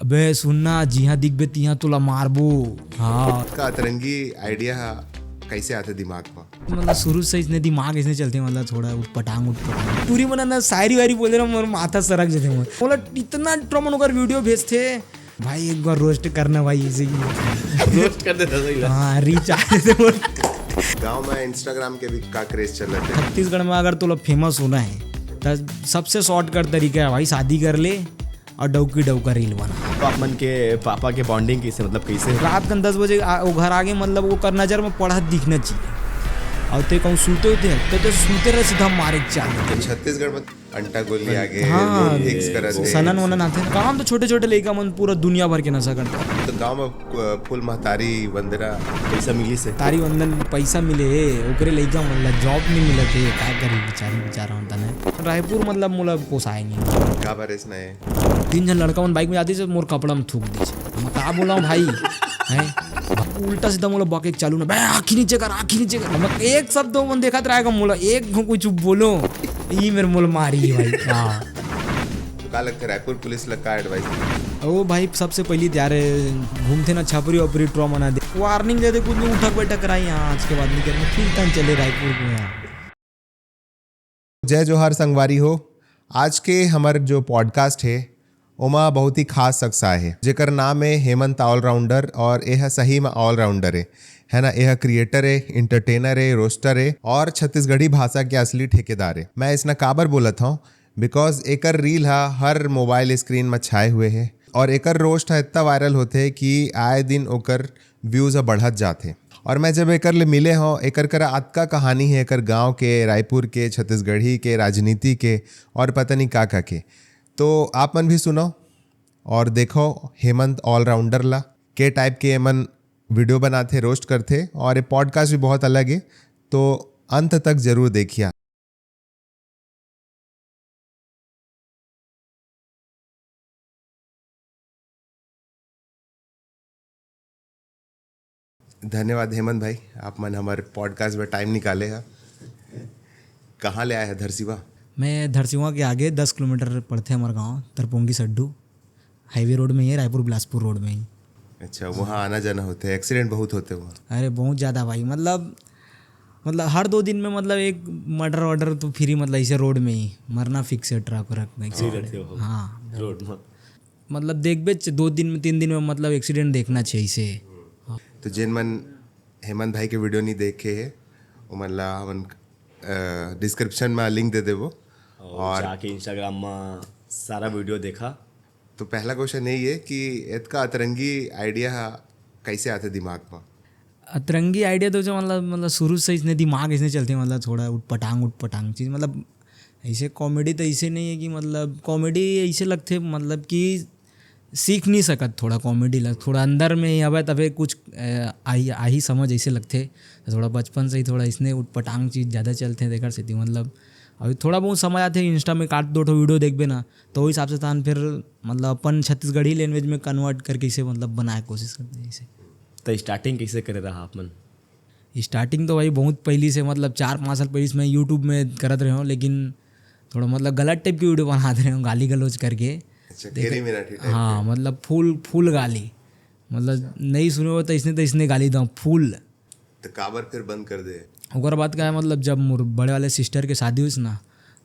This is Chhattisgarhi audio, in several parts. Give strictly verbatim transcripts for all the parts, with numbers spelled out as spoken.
बे सुनना, जिहाँ दिखबे तिहाँ तोला मारबो। हाँ। का अतरंगी आइडिया हा कैसे आथे दिमाग में? मतलब शुरू से इसने दिमाग इसने चलते, मतलब थोड़ा उटपटांग उटपटांग टूरी मना ना, शायरी वायरी बोले ना, मोर माथा सरक जाते मोर। बोला इतना ट्रमन ओकर वीडियो भेजते, भाई एक बार रोस्ट करना भाई इसे की। रोस्ट कर देता सही ला। हाँ, रीच आते थे मोर। गांव में इंस्टाग्राम के भी का क्रेज चल रहे थे। छत्तीसगढ़ में अगर तोला फेमस होना है तो सबसे शॉर्टकट तरीका है भाई, शादी कर ले और डौकी डौका रील बना। तो आप मन के पापा के बॉन्डिंग कैसे, मतलब कैसे? रात कन दस बजे आ, वो घर आगे, मतलब वो कर नजर में पड़त दिखना चाहिए। और ते कहूँ सूते होते हैं तो, तो सूते रहे सीधा मारे के चालू। तो छत्तीसगढ़ में अंटा गोली आगे हाँ, हिक्स करत हे। सनन वनन आथे। काम तो छोटे छोटे लइका मन पूरा दुनिया भर के नशा करते हैं। तो गांव में अ, फूल महतारी वंदरा पैसा मिली से। तारी वंदन पैसा मिले हे, ओकरे लइका मन ला जॉब नहीं मिलत हे, का करी बेचारी बेचारा मन तने। रायपुर मतलब मोला पोसाए नहीं। का बरेस नए तीन झन लड़का मन बाइक में जाती से मोर कपड़ा में थूक दी। हम का बोला भाई, हैं? उल्टा सीधा मोला बके चालू ना, बे आँखी नीचे कर, आँखी नीचे कर। हम एक शब्द मन देखत रहेगा मोला, एक घो कुछ बोलो, ई मेरे मोला मारी भाई। हाँ। तो का लगता है रायपुर पुलिस लग का एडवाइस? ओ भाई, सबसे पहली त्यारे घूमते ना छपरी वपरी ट्रॉमा ना दे, वार्निंग दे दे, कुछ नहीं, उठक बैठक कराई यहाँ, आज के बाद नहीं करना, फिर तन चले रायपुर को यहाँ। जय जोहार संगवारी हो। आज के हमर जो पॉडकास्ट हे, ओमा बहुत ही खास शख्स आए हे, जेकर नाम हे हेमंत ऑलराउंडर, और एह सही में ऑलराउंडर हे, है ना? एह क्रिएटर हे, एंटरटेनर हे, रोस्टर हे और छत्तीसगढ़ी भाषा के असली ठेकेदार हे। मैं इसना काबर बोलत हूँ, बिकॉज एकर रील हा हर मोबाइल स्क्रीन में छाए हुए हे और एकर रोस्ट हा इतना वायरल होते कि आए दिन ओकर व्यूज ह बढ़त जाथे। और मैं जब एकर ले मिले हूँ, एकर करा अतका कहानी है, एकर गांव के, रायपुर के, छत्तीसगढ़ी के, राजनीति के और पता नहीं का का के। तो आप मन भी सुनो और देखो हेमंत ऑलराउंडर ला, के टाइप के एमन वीडियो बनाथे, रोस्ट करथे और ये पॉडकास्ट भी बहुत अलग है, तो अंत तक जरूर देखिए। धन्यवाद हेमंत भाई, आप मन हमर पॉडकास्ट में टाइम निकाले हा। कहाँ ले आए हा धरसीवा? मैं धरसीवा के आगे दस किलोमीटर पड़थे हमर गांव, तरपोंगी सड्डू। हाईवे रोड में ही है, रायपुर बिलासपुर रोड में ही। अच्छा, वहाँ आना जाना होते हैं, एक्सीडेंट बहुत होते हैं वहाँ। अरे बहुत ज़्यादा भाई, मतलब मतलब हर दो दिन में मतलब एक मर्डर वर्डर तो फ्री, मतलब इसे रोड में ही मरना फिक्स है ट्रक व्रक में। रहते हो हाँ, रोड में। मतलब देखबे च-, दो दिन में, तीन दिन में मतलब एक्सीडेंट देखना चाहिए इसे। तो जेन मन हेमंत भाई के वीडियो नहीं देखे है, ओमन ला हमन डिस्क्रिप्शन में लिंक दे देबो। और जाके इंस्टाग्राम में सारा वीडियो देखा। तो पहला क्वेश्चन यही है कि एतका अतरंगी आइडिया हा कैसे आते दिमाग में? अतरंगी आइडिया तो जो मतलब मतलब शुरू से इसने दिमाग इसने चलते, मतलब थोड़ा उटपटांग उटपटांग चीज़, मतलब ऐसे कॉमेडी तो ऐसे नहीं है कि मतलब कॉमेडी ऐसे लगते मतलब कि सीख नहीं सकत थोड़ा कॉमेडी लग, थोड़ा अंदर में ही हवे तबे कुछ अ, आही आही समझ ऐसे लगते। तो थोड़ा बचपन से ही थोड़ा इसने उटपटांग चीज़ ज़्यादा चलते हैं, देकर सेती मतलब अभी थोड़ा बहुत समझ आते हैं। इंस्टा में काट दो ठो वीडियो देखबे ना, तो वो हिसाब से तान फिर मतलब अपन छत्तीसगढ़ी लैंग्वेज में कन्वर्ट करके इसे मतलब बनाए कोशिश करते हैं इसे। तो स्टार्टिंग कैसे करे रहा आप मन? स्टार्टिंग तो भाई बहुत पहली से, मतलब चार पाँच साल पहले से मैं यूट्यूब में करत रहे हूँ, लेकिन थोड़ा मतलब गलत टाइप की वीडियो बनाते रहे हूँ, गाली गलौज करके। अच्छा, केरी मेरा ठीक है। हाँ, मतलब फुल फुल गाली, मतलब नहीं सुने हो तो इसने तो इसने गाली दो फुल। तो काबर फिर बंद कर दे? ओकर बाद का है, मतलब जब मोर बड़े वाले सिस्टर के शादी हुई ना,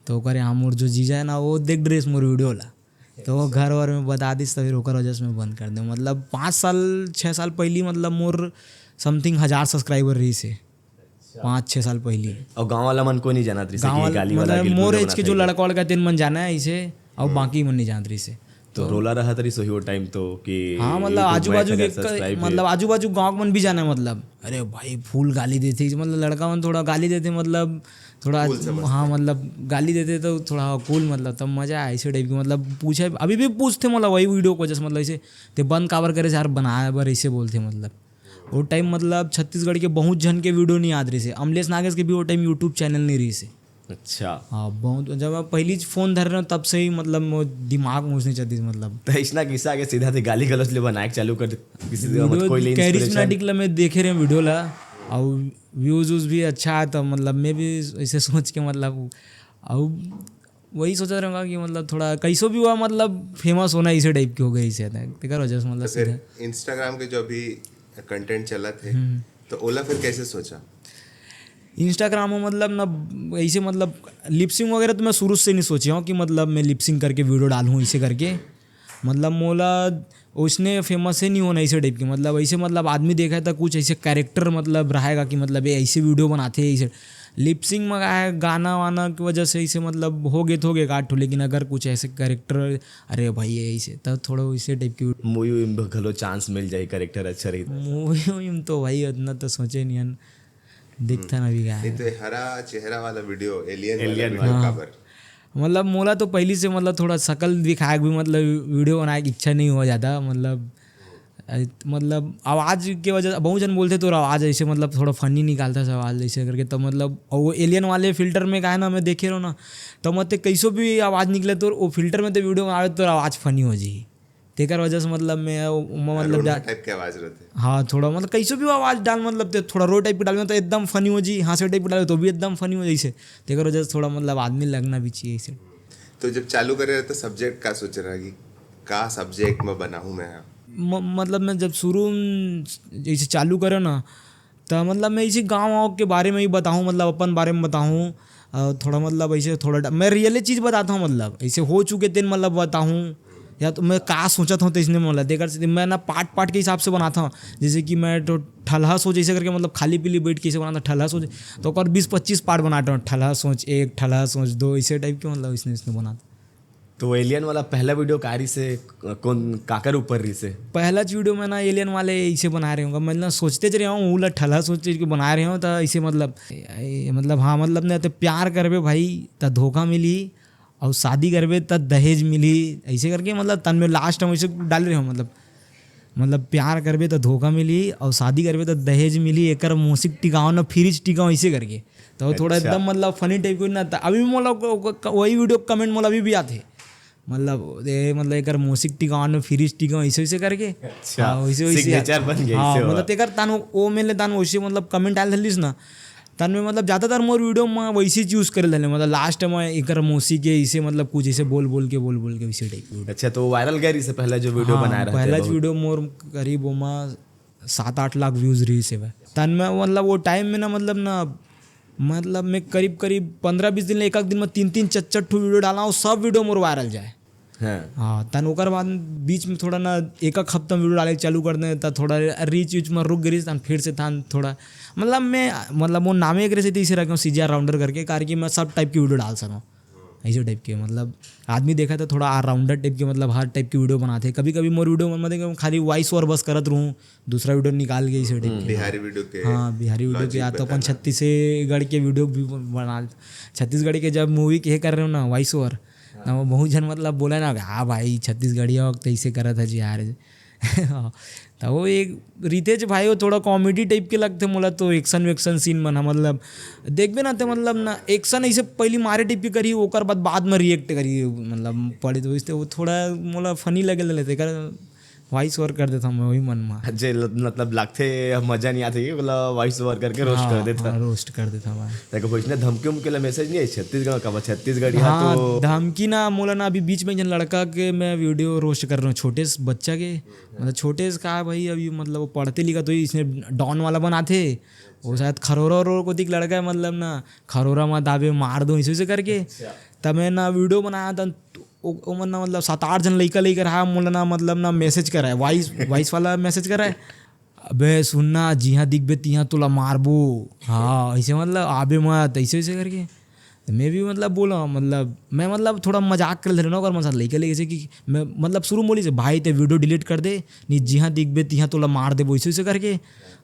तो ओकर यहाँ मोर जो जीजा है ना, वो देख ड्रेस मोर वीडियो ला, तो वो घर वर में बता दिस, तो फिर ओकर वजह से मैं बंद कर दे। मतलब पाँच साल छः साल पहली मतलब मोर समथिंग हज़ार सब्सक्राइबर रही से, पाँच छः साल पहली। और गांव वाला मन को नहीं जानत रही गाँव कि वाला गाली वाला मतलब गिल मोर गिल एज के जो बनात लड़का वड़का तेन मन जाना है इसे, और बाकी मन नहीं जानत रही से। तो रोला रहा तरी सोही वो टाइम तो कि हाँ, मतलब YouTube में आजू बाजू एक के हजार subscribe है। मतलब आजू बाजू गाँव के मन भी जाना है, मतलब अरे भाई फुल गाली देते, मतलब लड़का मन थोड़ा गाली देते, मतलब थोड़ा हाँ मतलब गाली देते तो थोड़ा कूल, मतलब तब मजा आए ऐसे टाइप की, मतलब पूछे अभी भी पूछते, मतलब वही वीडियो को जैसे मतलब ऐसे ते बंद काबर करे से यार बनाए बर ऐसे बोलते, मतलब वो टाइम मतलब छत्तीसगढ़ के बहुत झन के वीडियो नहीं आत रही से, अमलेश नागेश के भी वो टाइम यूट्यूब चैनल नहीं रही से। अच्छा। हाँ, बहुत जब मैं पहली फोन धर रहे हूँ तब से ही मतलब वो दिमाग में उसने चलती थी, मतलब तो इसना किस्सा के सीधा थे गाली गलौज ले बनाए के चालू कर किसी से मत कोई ले कैरिज्मेटिक इंस्पिरेशन। ला मैं देखे रहे वीडियो ला, और व्यूज व्यूज भी अच्छा है, तो मतलब मैं भी ऐसे सोच के मतलब, और वही सोचत रहूँगा कि मतलब थोड़ा कैसो भी हुआ, मतलब फेमस होना इसे टाइप के हो गए इसे, तेकर वजह से मतलब फिर सीधा इंस्टाग्राम के जो अभी कंटेंट चलत है, तो ओला फिर कैसे सोचा? इंस्टाग्राम में मतलब ना ऐसे मतलब लिपसिंग वगैरह तो मैं शुरू से नहीं सोचे हूँ कि मतलब मैं लिपसिंग करके वीडियो डालूँ इसे करके। मतलब मोला उसने फेमस ही नहीं होना इसे टाइप के, मतलब ऐसे मतलब आदमी देखा था कुछ ऐसे कैरेक्टर मतलब रहेगा कि मतलब ये ऐसे वीडियो बनाते हैं ऐसे। लिपसिंग में का है, गाना वाना की वजह से ऐसे मतलब हो गए तो हो गए काट, लेकिन अगर कुछ ऐसे कैरेक्टर, अरे भाई ये ऐसे, तब थोड़ा इसे टाइप की मूवी में घलो चांस मिल जाए, कैरेक्टर अच्छा रही। मूवी में तो भाई उतना तो सोचे नहीं हन, देखता ना भी का नहीं है। तो ये हरा चेहरा वाला वीडियो, एलियन वाला एलियन वीडियो वाला। काबर? मतलब मोला तो पहली से मतलब थोड़ा शकल दिखाए भी मतलब वीडियो बनाए की इच्छा नहीं हुआ ज़्यादा, मतलब अ, मतलब आवाज़ के वजह, बहुत जन बोलते तोर आवाज़ ऐसे मतलब थोड़ा फनी निकालता है आवाज़ ऐसे करके, तो मतलब और वो एलियन वाले फिल्टर में का है ना, मैं देखे रहो ना, तो मत कैसो भी आवाज़ निकले तो वो फिल्टर में तो वीडियो बनावे तो आवाज़ फनी हो जाई। तेकर वजह से मतलब मैं मैं मतलब रोना जा- टाइप के आवाज रहते। हाँ, थोड़ा मतलब कैसे भी आवाज़ डाल, मतलब ते थोड़ा रो टाइप के डालना तो एकदम फनी हो जी, हाँसे टाइप के डालो तो भी एकदम फनी हो जैसे। तेकर वजह से थोड़ा मतलब आदमी लगना भी चाहिए इसे। तो जब चालू करे रहे तो सब्जेक्ट का सोच रहा कि का सब्जेक्ट में बनाऊं मैं? म, मतलब मैं जब शुरू म, जैसे चालू करे ना, तो मतलब मैं इसी गाँव वाँव के बारे में ही बताऊँ, मतलब अपन बारे में बताऊँ। और थोड़ा मतलब ऐसे थोड़ा ड- मैं रियली चीज़ बताता हूँ, मतलब ऐसे हो चुके दिन मतलब बताऊँ, या तो मैं का सोचत हूँ तो इसने मतलब देकर से मैं ना पार्ट पार्ट के हिसाब से बनाता हूँ। जैसे कि मैं तो ठलहा सोच ऐसे करके मतलब खाली पीली बैठ के इसे बनाता ठलहा सोच, तो और बीस पच्चीस पार्ट बनाता हूँ, ठलहा सोच एक, ठलहा सोच दो, इसे टाइप के मतलब इसने इसने बनाता। तो एलियन वाला पहला वीडियो कारी से कौन काकर ऊपर रही से? पहला वीडियो में ना एलियन वाले इसे बना रहे होंगे, मतलब सोचते च रहे हूँ उला ठलहा सोच के बना रहे हो तो इसे मतलब ए, मतलब हाँ मतलब नहीं तो प्यार करबे भाई तो धोखा मिली और शादी करबे तो दहेज मिली, ऐसे करके मतलब तन में लास्ट में इसे डाल रहे हो मतलब मतलब प्यार करबे तो धोखा मिली और शादी करबे तो दहेज मिली, एकर मौसिक टिकाओ ना फ्रिज टिकाओ इसे करके। तो थोड़ा अच्छा। एकदम मतलब फनी टाइप को ना था। अभी भी मतलब को- को- वही वीडियो कमेंट मतलब अभी भी आते हैं, मतलब ए मतलब एकर मौसिक टिकाओ ना फ्रिज टिकाओ इसे इसे करके। अच्छा, हाँ, वैसे वैसे सिग्नेचर बन गया हाँ इसे मतलब हुआ। तेकर तान वो मेले तान वैसे मतलब कमेंट आयल थलिस ना, तान में मतलब ज़्यादातर मोर वीडियो में वैसे यूज़ करे लेने, मतलब लास्ट में एकर मौसी के इसे मतलब कुछ इसे बोल बोल के बोल बोल के वैसे टाइप। अच्छा, तो वायरल गया रही से पहला जो वीडियो हाँ, बनाया रहते पहला बहुत। वीडियो मोर करीब ओमा सात आठ लाख व्यूज रही से। तन में मतलब वो टाइम में ना मतलब ना मतलब मैं करीब करीब पंद्रह बीस दिन एक एक दिन में तीन तीन चार चार ठो वीडियो डाला हूँ, सब वीडियो मोर वायरल जाए। हाँ। हाँ, तन ओकर बाद बीच में थोड़ा ना एक एक हफ्ता में वीडियो डाले चालू कर दे, त थोड़ा रीच वीच में रुक गई, तन फिर से थान थोड़ा मतलब मैं मतलब वो नामे एक से इसे रखे हूँ सीजीआर राउंडर करके, कारण कि मैं सब टाइप की वीडियो डाल सकूँ ऐसे टाइप के। मतलब आदमी देखा था थोड़ा ऑलराउंडर टाइप के, मतलब हर टाइप की वीडियो बनाते हैं। कभी कभी मोर वीडियो में मतलब खाली वॉइस ओवर बस करत रहूँ, दूसरा वीडियो निकाल के इसे टाइप के। बिहारी वीडियो के हाँ, बिहारी वीडियो के logic या तो अपन बताना। छत्तीसगढ़ के वीडियो भी बना, छत्तीसगढ़ी के जब मूवी के कर रहे हो ना वॉइस ओवर, ना वो बहुत जन मतलब बोला ना, हाँ भाई छत्तीसगढ़िया वक्त ऐसे करत है जी यार। तो वो एक रितेश भाई वो थोड़ा कॉमेडी टाइप के लगते मोला, तो एक्शन वेक्शन सीन मन ह, मतलब देखबे ना ते मतलब ना एक्शन ऐसे पहली मारे टाइप के करी, ओकर बाद बाद में रिएक्ट करी, मतलब पड़े तो इससे वो थोड़ा मोला फनी लगे लेते कर वॉइस ओवर कर देता हूँ मैं वही मन में। जे ल- मतलब लगथे मजा नहीं आथे कि बोला वॉइस ओवर करके रोस्ट कर देता। हाँ, रोस्ट कर देता हूँ मैं। देखो इसने धमकी उमकी ला मैसेज नहीं आई छत्तीसगढ़ का, छत्तीसगढ़ी हाँ, तो धमकी ना मोला ना अभी बीच में एक जन लड़का के मैं वीडियो रोस्ट कर रहा हूँ, छोटे से बच्चा के, मतलब छोटे से कहा भाई अभी मतलब वो पढ़ते लिखा तो इसने डॉन वाला बनाते, वो शायद खरोरा और को दिख लड़का है, मतलब ना खरोरा मत आबे मार दो इसे इसे करके। तब मैं ना वीडियो बनाया था, ओ, ओ मन ना मतलब सात आठ जन लइका लइका रहा, मोला ना मतलब ना मैसेज करा है, वॉइस वॉइस वाला मैसेज करा है, अबे सुनना जिहाँ दिखबे तिहाँ तोला मारबो, हाँ ऐसे मतलब आबे मत ऐसे ऐसे करके। तो मैं भी मतलब बोला, मतलब मैं मतलब थोड़ा मजाक कर ले रहा ना ओकर मन साथ लइका लइका से कि मैं मतलब शुरू में बोली से भाई ते वीडियो डिलीट कर दे, नहीं जिहाँ दिखबे तिहाँ तोला मार देबो ऐसे ऐसे करके।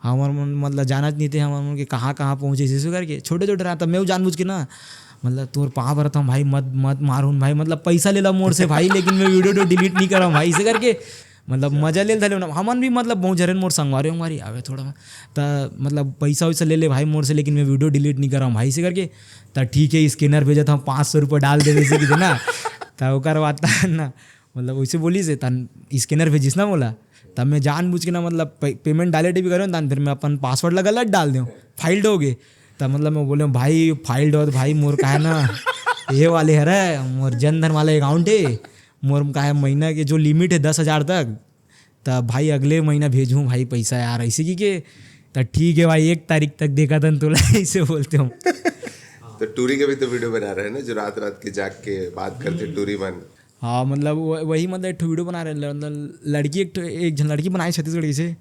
हमार मन मतलब जानत नहीं थे हमार मन के कहाँ कहाँ पहुँचे ऐसे ऐसे करके, छोटे छोटे रहा तब मैं जानबूझ के ना मतलब तोर पाँव भरत हूँ भाई, मत मत मारून भाई, मतलब पैसा ले ला मोर से भाई, लेकिन मैं वीडियो तो डिलीट नहीं करा भाई ऐसे करके। मतलब मजा ले धले ना हमन भी, मतलब बहुत झरन मोर संगवारी उंगवारी आवे थोड़ा, त मतलब पैसा वैसा ले ले भाई मोर से, लेकिन मैं वीडियो डिलीट नहीं करा भाई ऐसे करके। त ठीक है स्कैनर भेजत हूँ, पाँच सौ रुपये डाल दे वैसे कि ना। त ओकर बाद त ना मतलब वैसे बोली से तन स्कैनर भेजिस ना मोला, तब मैं जानबूझ के ना मतलब पे, पेमेंट डाले भी करूँ तन फिर मैं अपन पासवर्ड ला गलत डाल दूँ, फाइल्ड हो गए। तब मतलब मैं बोले भाई फाइल्ड हो तो भाई मोर का है ना ये वाले हरे, मोर जन धन वाला अकाउंट है, मोर का है, महीना के जो लिमिट है दस हजार तक, त भाई अगले महीना भेजहूँ भाई पैसा यार, ऐसे की के। त ठीक है भाई, एक तारीख तक देखा था तोला। ऐसे बोलते हो। तो टूरी के भी तो वीडियो बना रहे हैं ना, जो रात रात के जाग के बात करते टूरी मन। हाँ, मतलब वो- वही, मतलब एक ठो वीडियो बना रहे हैं, मतलब लड़की, एक ठो- एक झन लड़की बनाए छत्तीसगढ़ी से।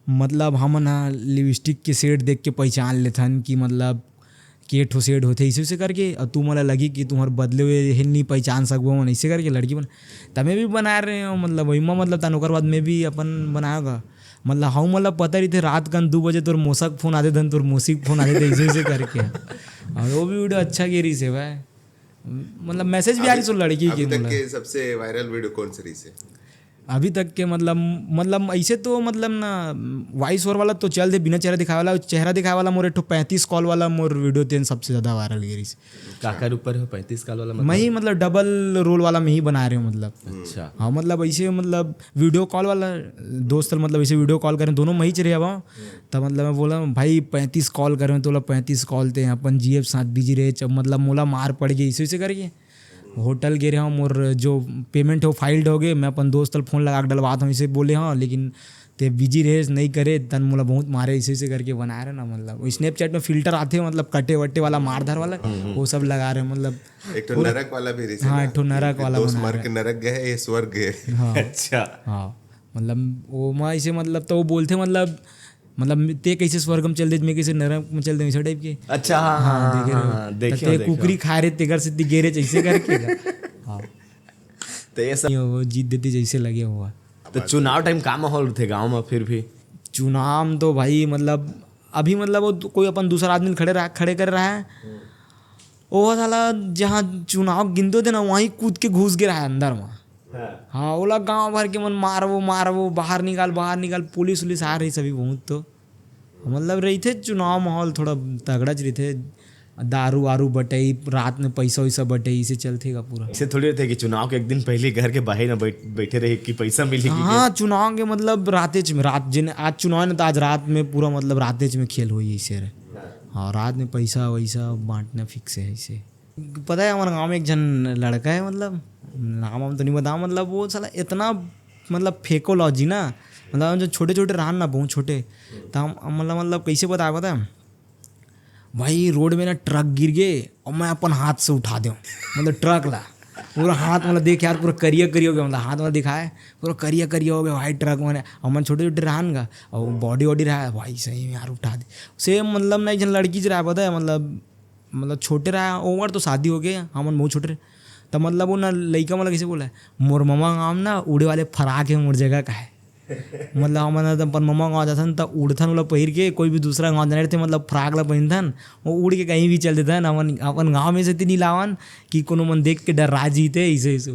मतलब हमन ह लिपस्टिक के शेड देख के पहचान लेथन कि मतलब के ठो शेड होथे, इसे उसे करके। और तू मोला लगी कि तुम्हार बदले हुए हे, नहीं पहचान सकबो मन, इसे करके लड़की बन। त मैं भी बना रहे हो, मतलब वही में, मतलब तन ओकर बाद मैं भी अपन बनाएगा। मतलब हम, मतलब पता रहिथे रात कन दू बजे तोर मोसक फोन आते, धन तोर मोसिक फोन आते, इसे उसे करके। और वो भी वीडियो अच्छा के रही से भाई, मतलब मैसेज भी आ रही सो लड़की अभी के तक मोला। के सबसे वायरल वीडियो कौन सी रही से? अभी तक के मतलब, मतलब ऐसे तो मतलब ना, वॉइस ओवर वाला तो चल दे, बिना चेहरा दिखाए वाला, चेहरा दिखाए वाला मोर एक ठो पैंतीस कॉल वाला मोर वीडियो तेन सबसे ज्यादा वायरल गे रहिस। काकर ऊपर हो पैंतीस कॉल वाला, मतलब? मैं ही मतलब डबल रोल वाला मैं ही बना रहे हूँ मतलब। अच्छा। हाँ, मतलब ऐसे मतलब वीडियो कॉल वाला दोस्त, मतलब ऐसे वीडियो कॉल करें, दोनों मैं ही रहे हवा। तब मतलब मैं बोला, भाई पैंतीस कॉल करें, तो बोला पैंतीस कॉल ते अपन जीएफ साथ बिजी रहे, जब मतलब मोला मार पड़ गई इसे, इसे करके। होटल गे रहे हूँ, मोर जो पेमेंट हो फाइल्ड हो गए, मैं अपन दोस्त ल फोन लगा के डलवात हूँ, इसे बोले हाँ, लेकिन ते बिजी रहे, नहीं करे, तन मोला बहुत मारे, इसे, इसे करके बना रहे ना, मतलब स्नैपचैट में फिल्टर आते, मतलब कटे वटे वाला, मारधार वाला, वो सब लगा रहे, मतलब एक ठो नरक वाला भी रही से हाँ, ना? एक ठो नरक वाला दोस्त बना मर रहे। के नरक गए, ये स्वर्ग गए। हाँ। अच्छा। हाँ, मतलब वो मैं इसे, मतलब तो वो बोलते, मतलब, मतलब ते कैसे स्वर्ग में चल दे, मैं कैसे नरक में चल दे, वैसे टाइप के। अच्छा, हाँ, हाँ, देखे हाँ, रहे हो? हाँ, तो देखे ते हो, देखे हो। कुकरी खा रहे, ते घर से ती गेरे जैसे करके। हाँ। तो ये सब ये वो जीत देती जैसे लगे हुआ। तो चुनाव टाइम का माहौल थे गांव में फिर भी? चुनाव में तो भाई, मतलब अभी, मतलब वो कोई अपन दूसरा आदमी खड़े रहा, खड़े कर रहा है, वो साला जहाँ चुनाव गिनते थे ना, वहीं कूद के घुस गया है अंदर में। हाँ, ओला गांव भर के मन मारबो, मारबो, बाहर निकाल, बाहर निकाल, पुलिस उलिस आ रही सभी बहुत। तो मतलब रहिथे चुनाव माहौल थोड़ा तगड़ा च रहिथे, दारू वारू बटई, रात में पैसा वैसा बटई, इसे चलथे का पूरा। ऐसे थोड़ी रहते कि चुनाव के एक दिन पहले घर के बाहर ना बैठ, बैठे रहे कि पैसा मिलेगी कि हाँ, चुनाव के मतलब रातेच में, रात जिन आज चुनाव है ना, तो आज रात में पूरा मतलब रातेच में खेल होई ऐसे रहे। हाँ, रात में पैसा वैसा बांटना फिक्स है ऐसे। पता है, हमारे गाँव में एक जन लड़का है, मतलब नाम हम तो नहीं बताओ, मतलब वो साला इतना मतलब फेकोलॉजी ना, मतलब हम जो छोटे छोटे रहन ना, बहुत छोटे, तो हम हम मतलब मतलब कैसे बताए, पता है भाई, रोड में ना ट्रक गिर गए और मैं अपन हाथ से उठा दे, मतलब ट्रक ला पूरा हाथ, मतलब देख यार, पूरा करिया करिया हो गया, मतलब हाथ वाला दिखाए, पूरा करिया करिया हो गया भाई ट्रक में। और मन छोटे छोटे रहन का, और बॉडी वॉडी रहा है भाई, सही में यार उठा दे। सेम मतलब ना, एक जन लड़की ज रहा, पता है, मतलब मतलब छोटे रहा, ओवर तो शादी हो गए, हमन बहुत छोटे रहे। त मतलब वो ना लइका मन ला कैसे बोला है, "मोर ममा गाँव ना उड़े वाले फराक है मोर जगह का है।" मतलब हमन ह अपन ममा गाँव जाथन त उड़थन, ओला पहिर के कोई भी दूसरा गाँव जाने रहते, मतलब फराक ला पहिनथन, वो उड़ के कहीं भी चल देथन। हमन अपन गाँव में से ती नहीं लावन कि कोनो मन देख के डर्रा जीते, ऐसे ऐसे।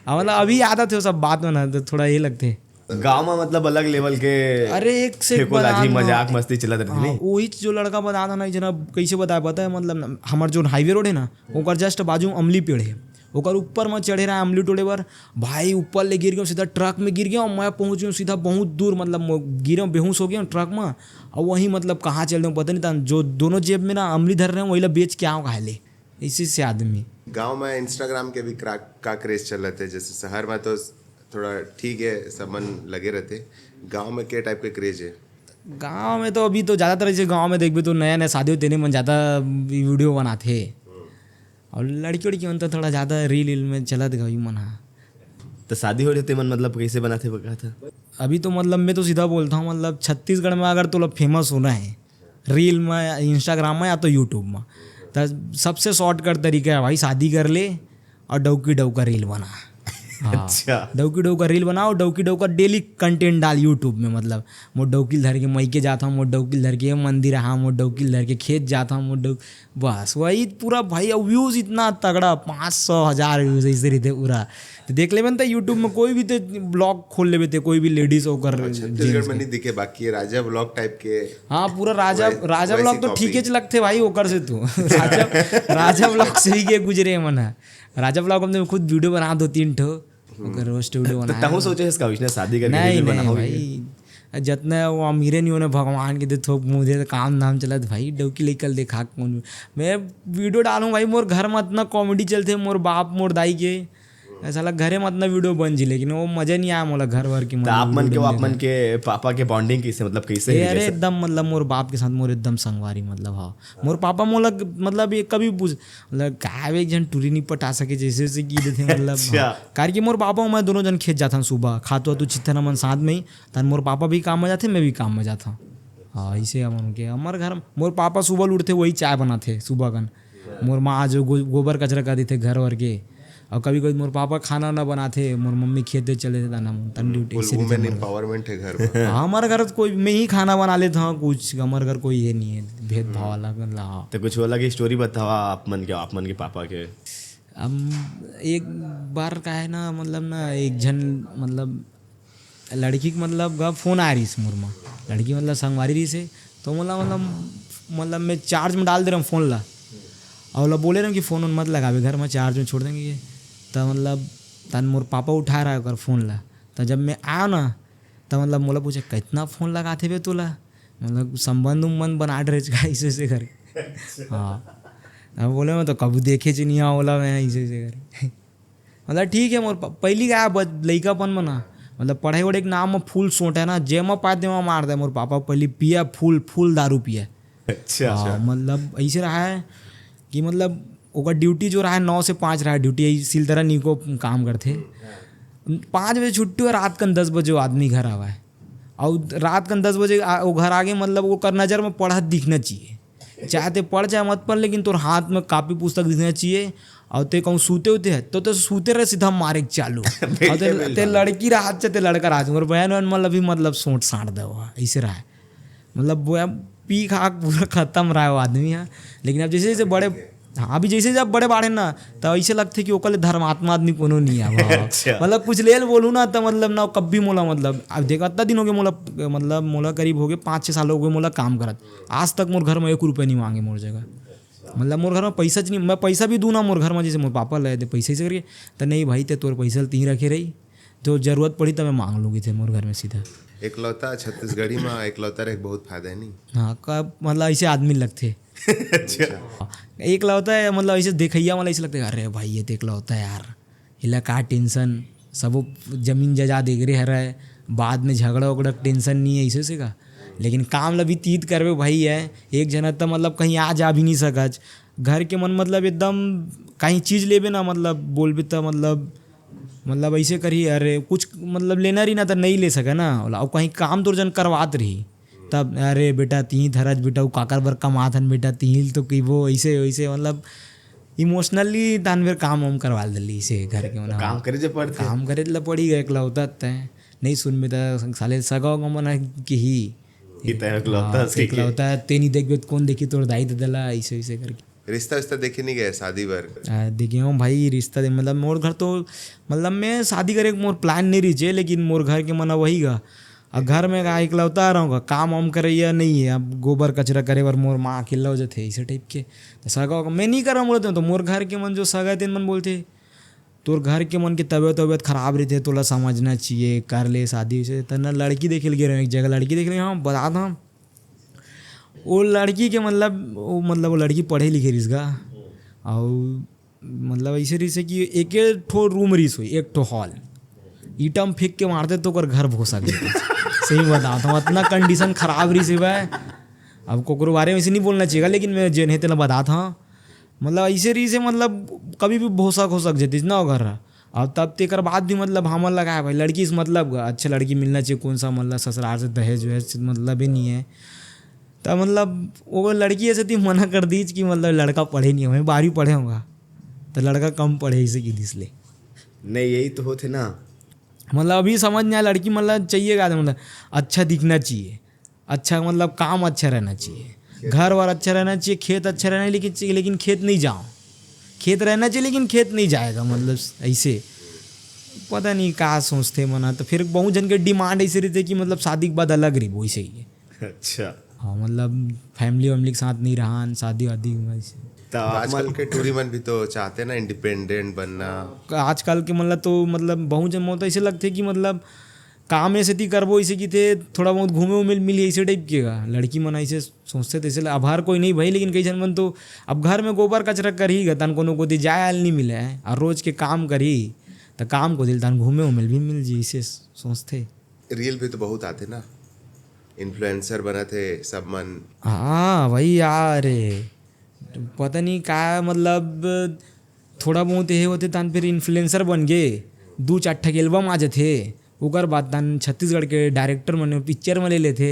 हाँ, मतलब अभी आदत है वो सब बात में ना, तो थोड़ा ये लगते। गांव में मतलब अलग लेवल के अरे एक से एक फेकोलाजी, बता ना। मजाक मस्ती चलत रहती हाँ, नहीं। वही जो लड़का बता ना, जना कैसे बताया पता है, मतलब हमार जो हाईवे रोड है ना, ओकर जस्ट बाजू में अमली पेड़ है, ओकर ऊपर में चढ़े रहा अमली टोड़े बर। भाई ऊपर ले गिर गया, सीधा ट्रक में गिर गया, मैं पहुंच गया सीधा बहुत दूर, मतलब मो- गिरे बेहोश हो गया ट्रक में। और वहीं मतलब कहाँ चल रहे पता नहीं था, जो दोनों जेब में ना अमली धर रहे हैं, वही ला बेच के आओ खा ले, इसी से आदमी। गांव में इंस्टाग्राम के भी क्रा- का क्रेज चलत है, जैसे शहर में तो थोड़ा ठीक है, सब मन लगे रहते, गांव में के टाइप के क्रेज है? गांव में तो अभी तो ज़्यादातर ऐसे गांव में देखबे तो नया नया शादी होते नहीं मन ज़्यादा वीडियो बनाते, और लड़की उड़की मन तो थोड़ा ज़्यादा रील वील में चलत गई मन हा। तो शादी हो रही मन मतलब कैसे बनाते वो कहा था? अभी तो मतलब मैं तो सीधा बोलता हूँ, मतलब छत्तीसगढ़ में अगर तोला फेमस होना है रील में, इंस्टाग्राम में या तो यूट्यूब में, तो सबसे शॉर्टकट तरीका है भाई, शादी कर ले और डौकी डौका रील बना। हाँ। अच्छा। डौकी डौका रील बनाओ, डौकी डौका डेली कंटेंट डाल यूट्यूब में, मतलब मोर डौकी धर के मइके जाता हूँ, मोर डौकी धर के मंदिर, हाँ मोर डौकी धर के खेत जाता हूँ, मोर डौ बस वही पूरा भाई। अब व्यूज इतना तगड़ा, पाँच सौ, हजार व्यूज ऐसे रहते पूरा। तो देख लेबे न, तो यूट्यूब में कोई भी ते ब्लॉग खोल लेबे ते, कोई भी लेडीज होकर छत्तीसगढ़ में नहीं दिखे, बाकी ये राजा ब्लॉग टाइप के। हाँ, पूरा राजा वै- राजा वैसी ब्लॉग तो कॉपी। ठीक है लगते भाई, ओकर से तू राजा राजा ब्लॉग से ही के गुजरे मन है। राजा ब्लॉग हमने खुद वीडियो बना, दो तीन ठो ओकर रोस्ट वीडियो तो बना। तहु सोचे इसका विष्णु शादी करके नहीं रील नहीं बनाओ? भाई, जतना वो अमीरे नहीं होने, भगवान के दे थोक मुझे तो काम धाम चलत भाई, डौकी लइका ल देखा के कौन। मैं वीडियो डालूं भाई, मोर घर में इतना कॉमेडी चलथे, मोर बाप मोर दाई के, साला घरे में इतना वीडियो बन जी, लेकिन वो मजा नहीं आया मोला घर वर के। तो आप मन के, आप मन के पापा के बॉन्डिंग कैसे, मतलब कैसे ए, है अरे जैसे? एकदम, मतलब मोर बाप के साथ मोर एकदम संगवारी, मतलब हाँ, मोर पापा मोला, मतलब ये कभी पूछ, मतलब का एक झन टूरी नहीं पटा सके जैसे, जैसे की देथे, मतलब अच्छा। हाँ। कार कि मोर पापा अउ मैं दोनों जन खेत जाथन सुबह, खातू वातू छिथन हमन साथ में ही, तन मोर पापा भी काम में जाथे, मैं भी काम में जाथन। हाँ, ऐसे हमन के, हमर घर, मोर पापा सुबह उठथे, वही चाय बनाथे सुबह कन। मोर माँ जो गो-, गोबर कचरा कर देथे घर वर के, और कभी कभी मोर पापा खाना ना बनाथे, मोर मम्मी खेते चले थे, तन हम, तन ड्यूटी फुल से वुमेन एम्पावरमेंट है घर में। हाँ, हमारे घर कोई, मैं ही खाना बना लेता हूँ कुछ, हमारे घर कोई ये नहीं है भेदभाव वाला, मतलब, हाँ। तो कुछ अलग ही स्टोरी बतावा आप मन के, आप मन के पापा के। हम एक बार का है ना, मतलब ना, एक झन, मतलब लड़की के, मतलब गा फोन आ रहीस मोर मा, लड़की मतलब संगवारी रहीस हे, तो मोला मतलब, मतलब मैं चार्ज में डाल दे रहा हूँ फोन ला, और ओला बोले रहा हूँ कि फोन उन मत लगावे, घर में चार्ज में छोड़ देंगे ये। तो मतलब तन मोर पापा उठा रहा है ओकर फोन ला, तो जब मैं आया ना, तो मतलब मोला पूछे, "कितना फोन लगाथे बे तोला?" मतलब संबंध उम्बंध बना रहे का ऐसे ऐसे कर। हाँ, अब बोले, "मैं तो कभी देखे च नहीं, हाँ, ओला मैं ऐसे ऐसे कर।" मतलब ठीक है, मोर प-, पहली का ब-, लइकापन में ना, मतलब पढ़ाई वढ़ाई के नाम में फुल सोट है ना, जेमा पाए तेमा मार दे मोर पापा। पहली पिया फुल, फुल दारू पिया। अच्छा। हाँ, मतलब ऐसे रहा है कि मतलब ओकर ड्यूटी जो रहा है नौ से पाँच रहा है ड्यूटी, यही सिलतरा निको काम करथे। पाँच बजे छुट्टी और रात कन दस बजे वो आदमी घर आवा है, और रात कन दस बजे आ, वो घर आगे, मतलब ओकर नज़र में पढ़त दिखना चाहिए, चाहे ते पढ़ चाहे मत पढ़, लेकिन तोर हाथ में कापी पुस्तक दिखना चाहिए। और ते कहूँ सूते उते है तो ते सूते रहे, सीधा मारे के चालू। और ते, ते लड़की रहा, अच्छा ते लड़का रहा, मोर बहन वहन मतलब भी, मतलब सोट साट दे हुआ ऐसे रहा है। मतलब वो अब पी खा के पूरा खत्म रहा है वो आदमी है। लेकिन अब जैसे जैसे बड़े, हाँ, अभी जैसे जब बड़े बाढ़े ना, तो ऐसे लगथे कि ओकर ले धर्मात्मा आदमी कोनो नहीं है। अच्छा। मतलब कुछ ले बोलूँ ना, तो मतलब ना कभी मोला, मतलब अब देख, इतना दिन हो गए मोला, मतलब मोला करीब हो गए पाँच छः साल हो गए मोला काम करत, आज तक मोर घर में एक रुपया नहीं मांगे मोर जगह। मतलब मोर घर में पैसा च नहीं, मैं पैसा भी दूँ ना मोर घर में, जैसे मोर पापा ले दे पैसा ऐसे करके, तो नहीं भाई, ते तोर पैसा ल तीन रखे रही, जो जरूरत पड़ी तब मैं मांग लूँगी थे मोर घर में सीधा। एकलौता छत्तीसगढ़ी में एकलौता रहे बहुत फायदा है नहीं। हाँ, का मतलब ऐसे आदमी लगथे। अच्छा। एकलौता है, मतलब ऐसे देखैया वाला ऐसे लगता है, "अरे भाई, ये तो एकलौता है यार, इला का टेंशन, सबो जमीन जायदाद एकरे हरय, बाद में झगड़ा उगड़ा के टेंशन नहीं है, ऐसे से का।" लेकिन काम ला भी तीत करबे भाई है, एक जना त मतलब कहीं आ जा भी नहीं सकच। घर के मन मतलब एकदम कहीं चीज लेबे ना, मतलब बोलबे त मतलब, मतलब ऐसे करी, अरे कुछ मतलब लेना रही ना त नहीं ले सके ना, अउ कहीं काम तोर जन करवात रही तब, "अरे बेटा, तिही धरज बेटा, वो काकर बर कमात हन बेटा, तिही तो कि वो ऐसे वैसे", मतलब इमोशनली तान बेर काम वाम करवा दिली से घर के मन। काम करे जे पड़थे। काम करे ला पड़ी गए, एकलौता तय नहीं सुनबे त साले सगा मन की ही कि तय एकलौता हाँ, से कि- एकलौता ते नहीं देखबे त कौन देखी तोर दाई ददा ला, ऐसे ऐसे करके। रिश्ता विश्ता देखे नहीं गए शादी बर? आ, देखे हूँ भाई, रिश्ता दे मतलब मोर घर तो, मतलब मैं शादी करे के मोर प्लान नहीं रहिचे, लेकिन मोर घर के मन वही गा। अब घर में का एकलौता रहूँगा, काम वाम करैया नहीं है, अब गोबर कचरा करे बर मोर माँ अकेला हो जाते ऐसे टाइप के। तो सगा मैं नहीं करा बोलते तो मोर घर के मन जो सगा तेन मन बोलते, "तोर घर के मन के तबियत तबियत खराब रहिथे, तोला समझना चाहिए, कर ले शादी से।" तो ना लड़की देखे लगे रहे एक जगह, लड़की देखे लगे, हाँ बता था वो लड़की के मतलब, वो मतलब वो लड़की पढ़े लिखे रहिस गा, और मतलब ऐसे रहिस कि एक ठो रूम रहिस होई, एक ठो हॉल, ईटा में फेंक के मारते तो ओकर घर भोसा गए। सही बताता हूँ, इतना कंडीशन खराब रहिस भाई। अब कोकरो बारे में ऐसे नहीं बोलना चाहिए, लेकिन मैं जेन है तेला बताता हूँ, मतलब ऐसे रहिस, मतलब कभी भी भोसा खोसक जेतिस ना वो घर। अब तब तेकर बाद भी मतलब हमन लगाए भाई, लड़की से मतलब गा, अच्छा लड़की मिलना चाहिए, कौन सा मतलब ससुराल से दहेज वहेज से मतलब ही नहीं है। तब मतलब वो लड़की ऐसे थी मना कर दीच कि मतलब लड़का पढ़े नहीं है, मैं बारहवीं पढ़े होगा, तो लड़का कम पढ़े, इसे की दिस ले। नहीं, यही तो होथे ना। मतलब अभी समझ नहीं आया, लड़की मतलब चाहिए का, मतलब अच्छा दिखना चाहिए, अच्छा मतलब काम अच्छा रहना चाहिए, घर वर अच्छा रहना चाहिए, खेत अच्छा रहना, लेकिन चाहिए, लेकिन खेत नहीं जाओ, खेत रहना चाहिए लेकिन खेत नहीं जाएगा, मतलब ऐसे पता नहीं का सोचते मना। तो फिर बहुत जन के डिमांड ऐसे रहिथे कि मतलब शादी के बाद अलग रहिबो, ऐसे ही। अच्छा। हाँ, मतलब फैमिली वैमिली के साथ नहीं रहन, शादी वादी में ऐसे। तो आप आजकल मन- के टूरी मन भी तो चाहते ना इंडिपेंडेंट बनना। आजकल के मतलब तो मतलब बहुत जन मोला तो ऐसे लगथे कि मतलब काम ऐसे ती करबो, इसे किथे थोड़ा बहुत घूमे उमे मिली, ऐसे टाइप के गा। लड़की मन ऐसे सोचथे तैसे ल-, अब हर कोई नहीं भाई, लेकिन कई झन मन तो अब घर में गोबर कचरा करही गा, तन कोनो कोती जाए आल नहीं मिले है, और रोज के काम करही, त काम कोती ल तन घूमे उमे भी मिल जी, ऐसे सोचथे। रील भी तो बहुत आथे ना, इन्फ्लुएंसर बनत हे सब मन। हाँ भाई यार, पता नहीं का, मतलब, थोड़ा बहुत ये होथे, तन फिर इन्फ्लुएंसर बन गे, दू चार ठक एल्बम आ जाथे, ओकर बाद तन छत्तीसगढ़ के डायरेक्टर मन पिक्चर में ले लेथे।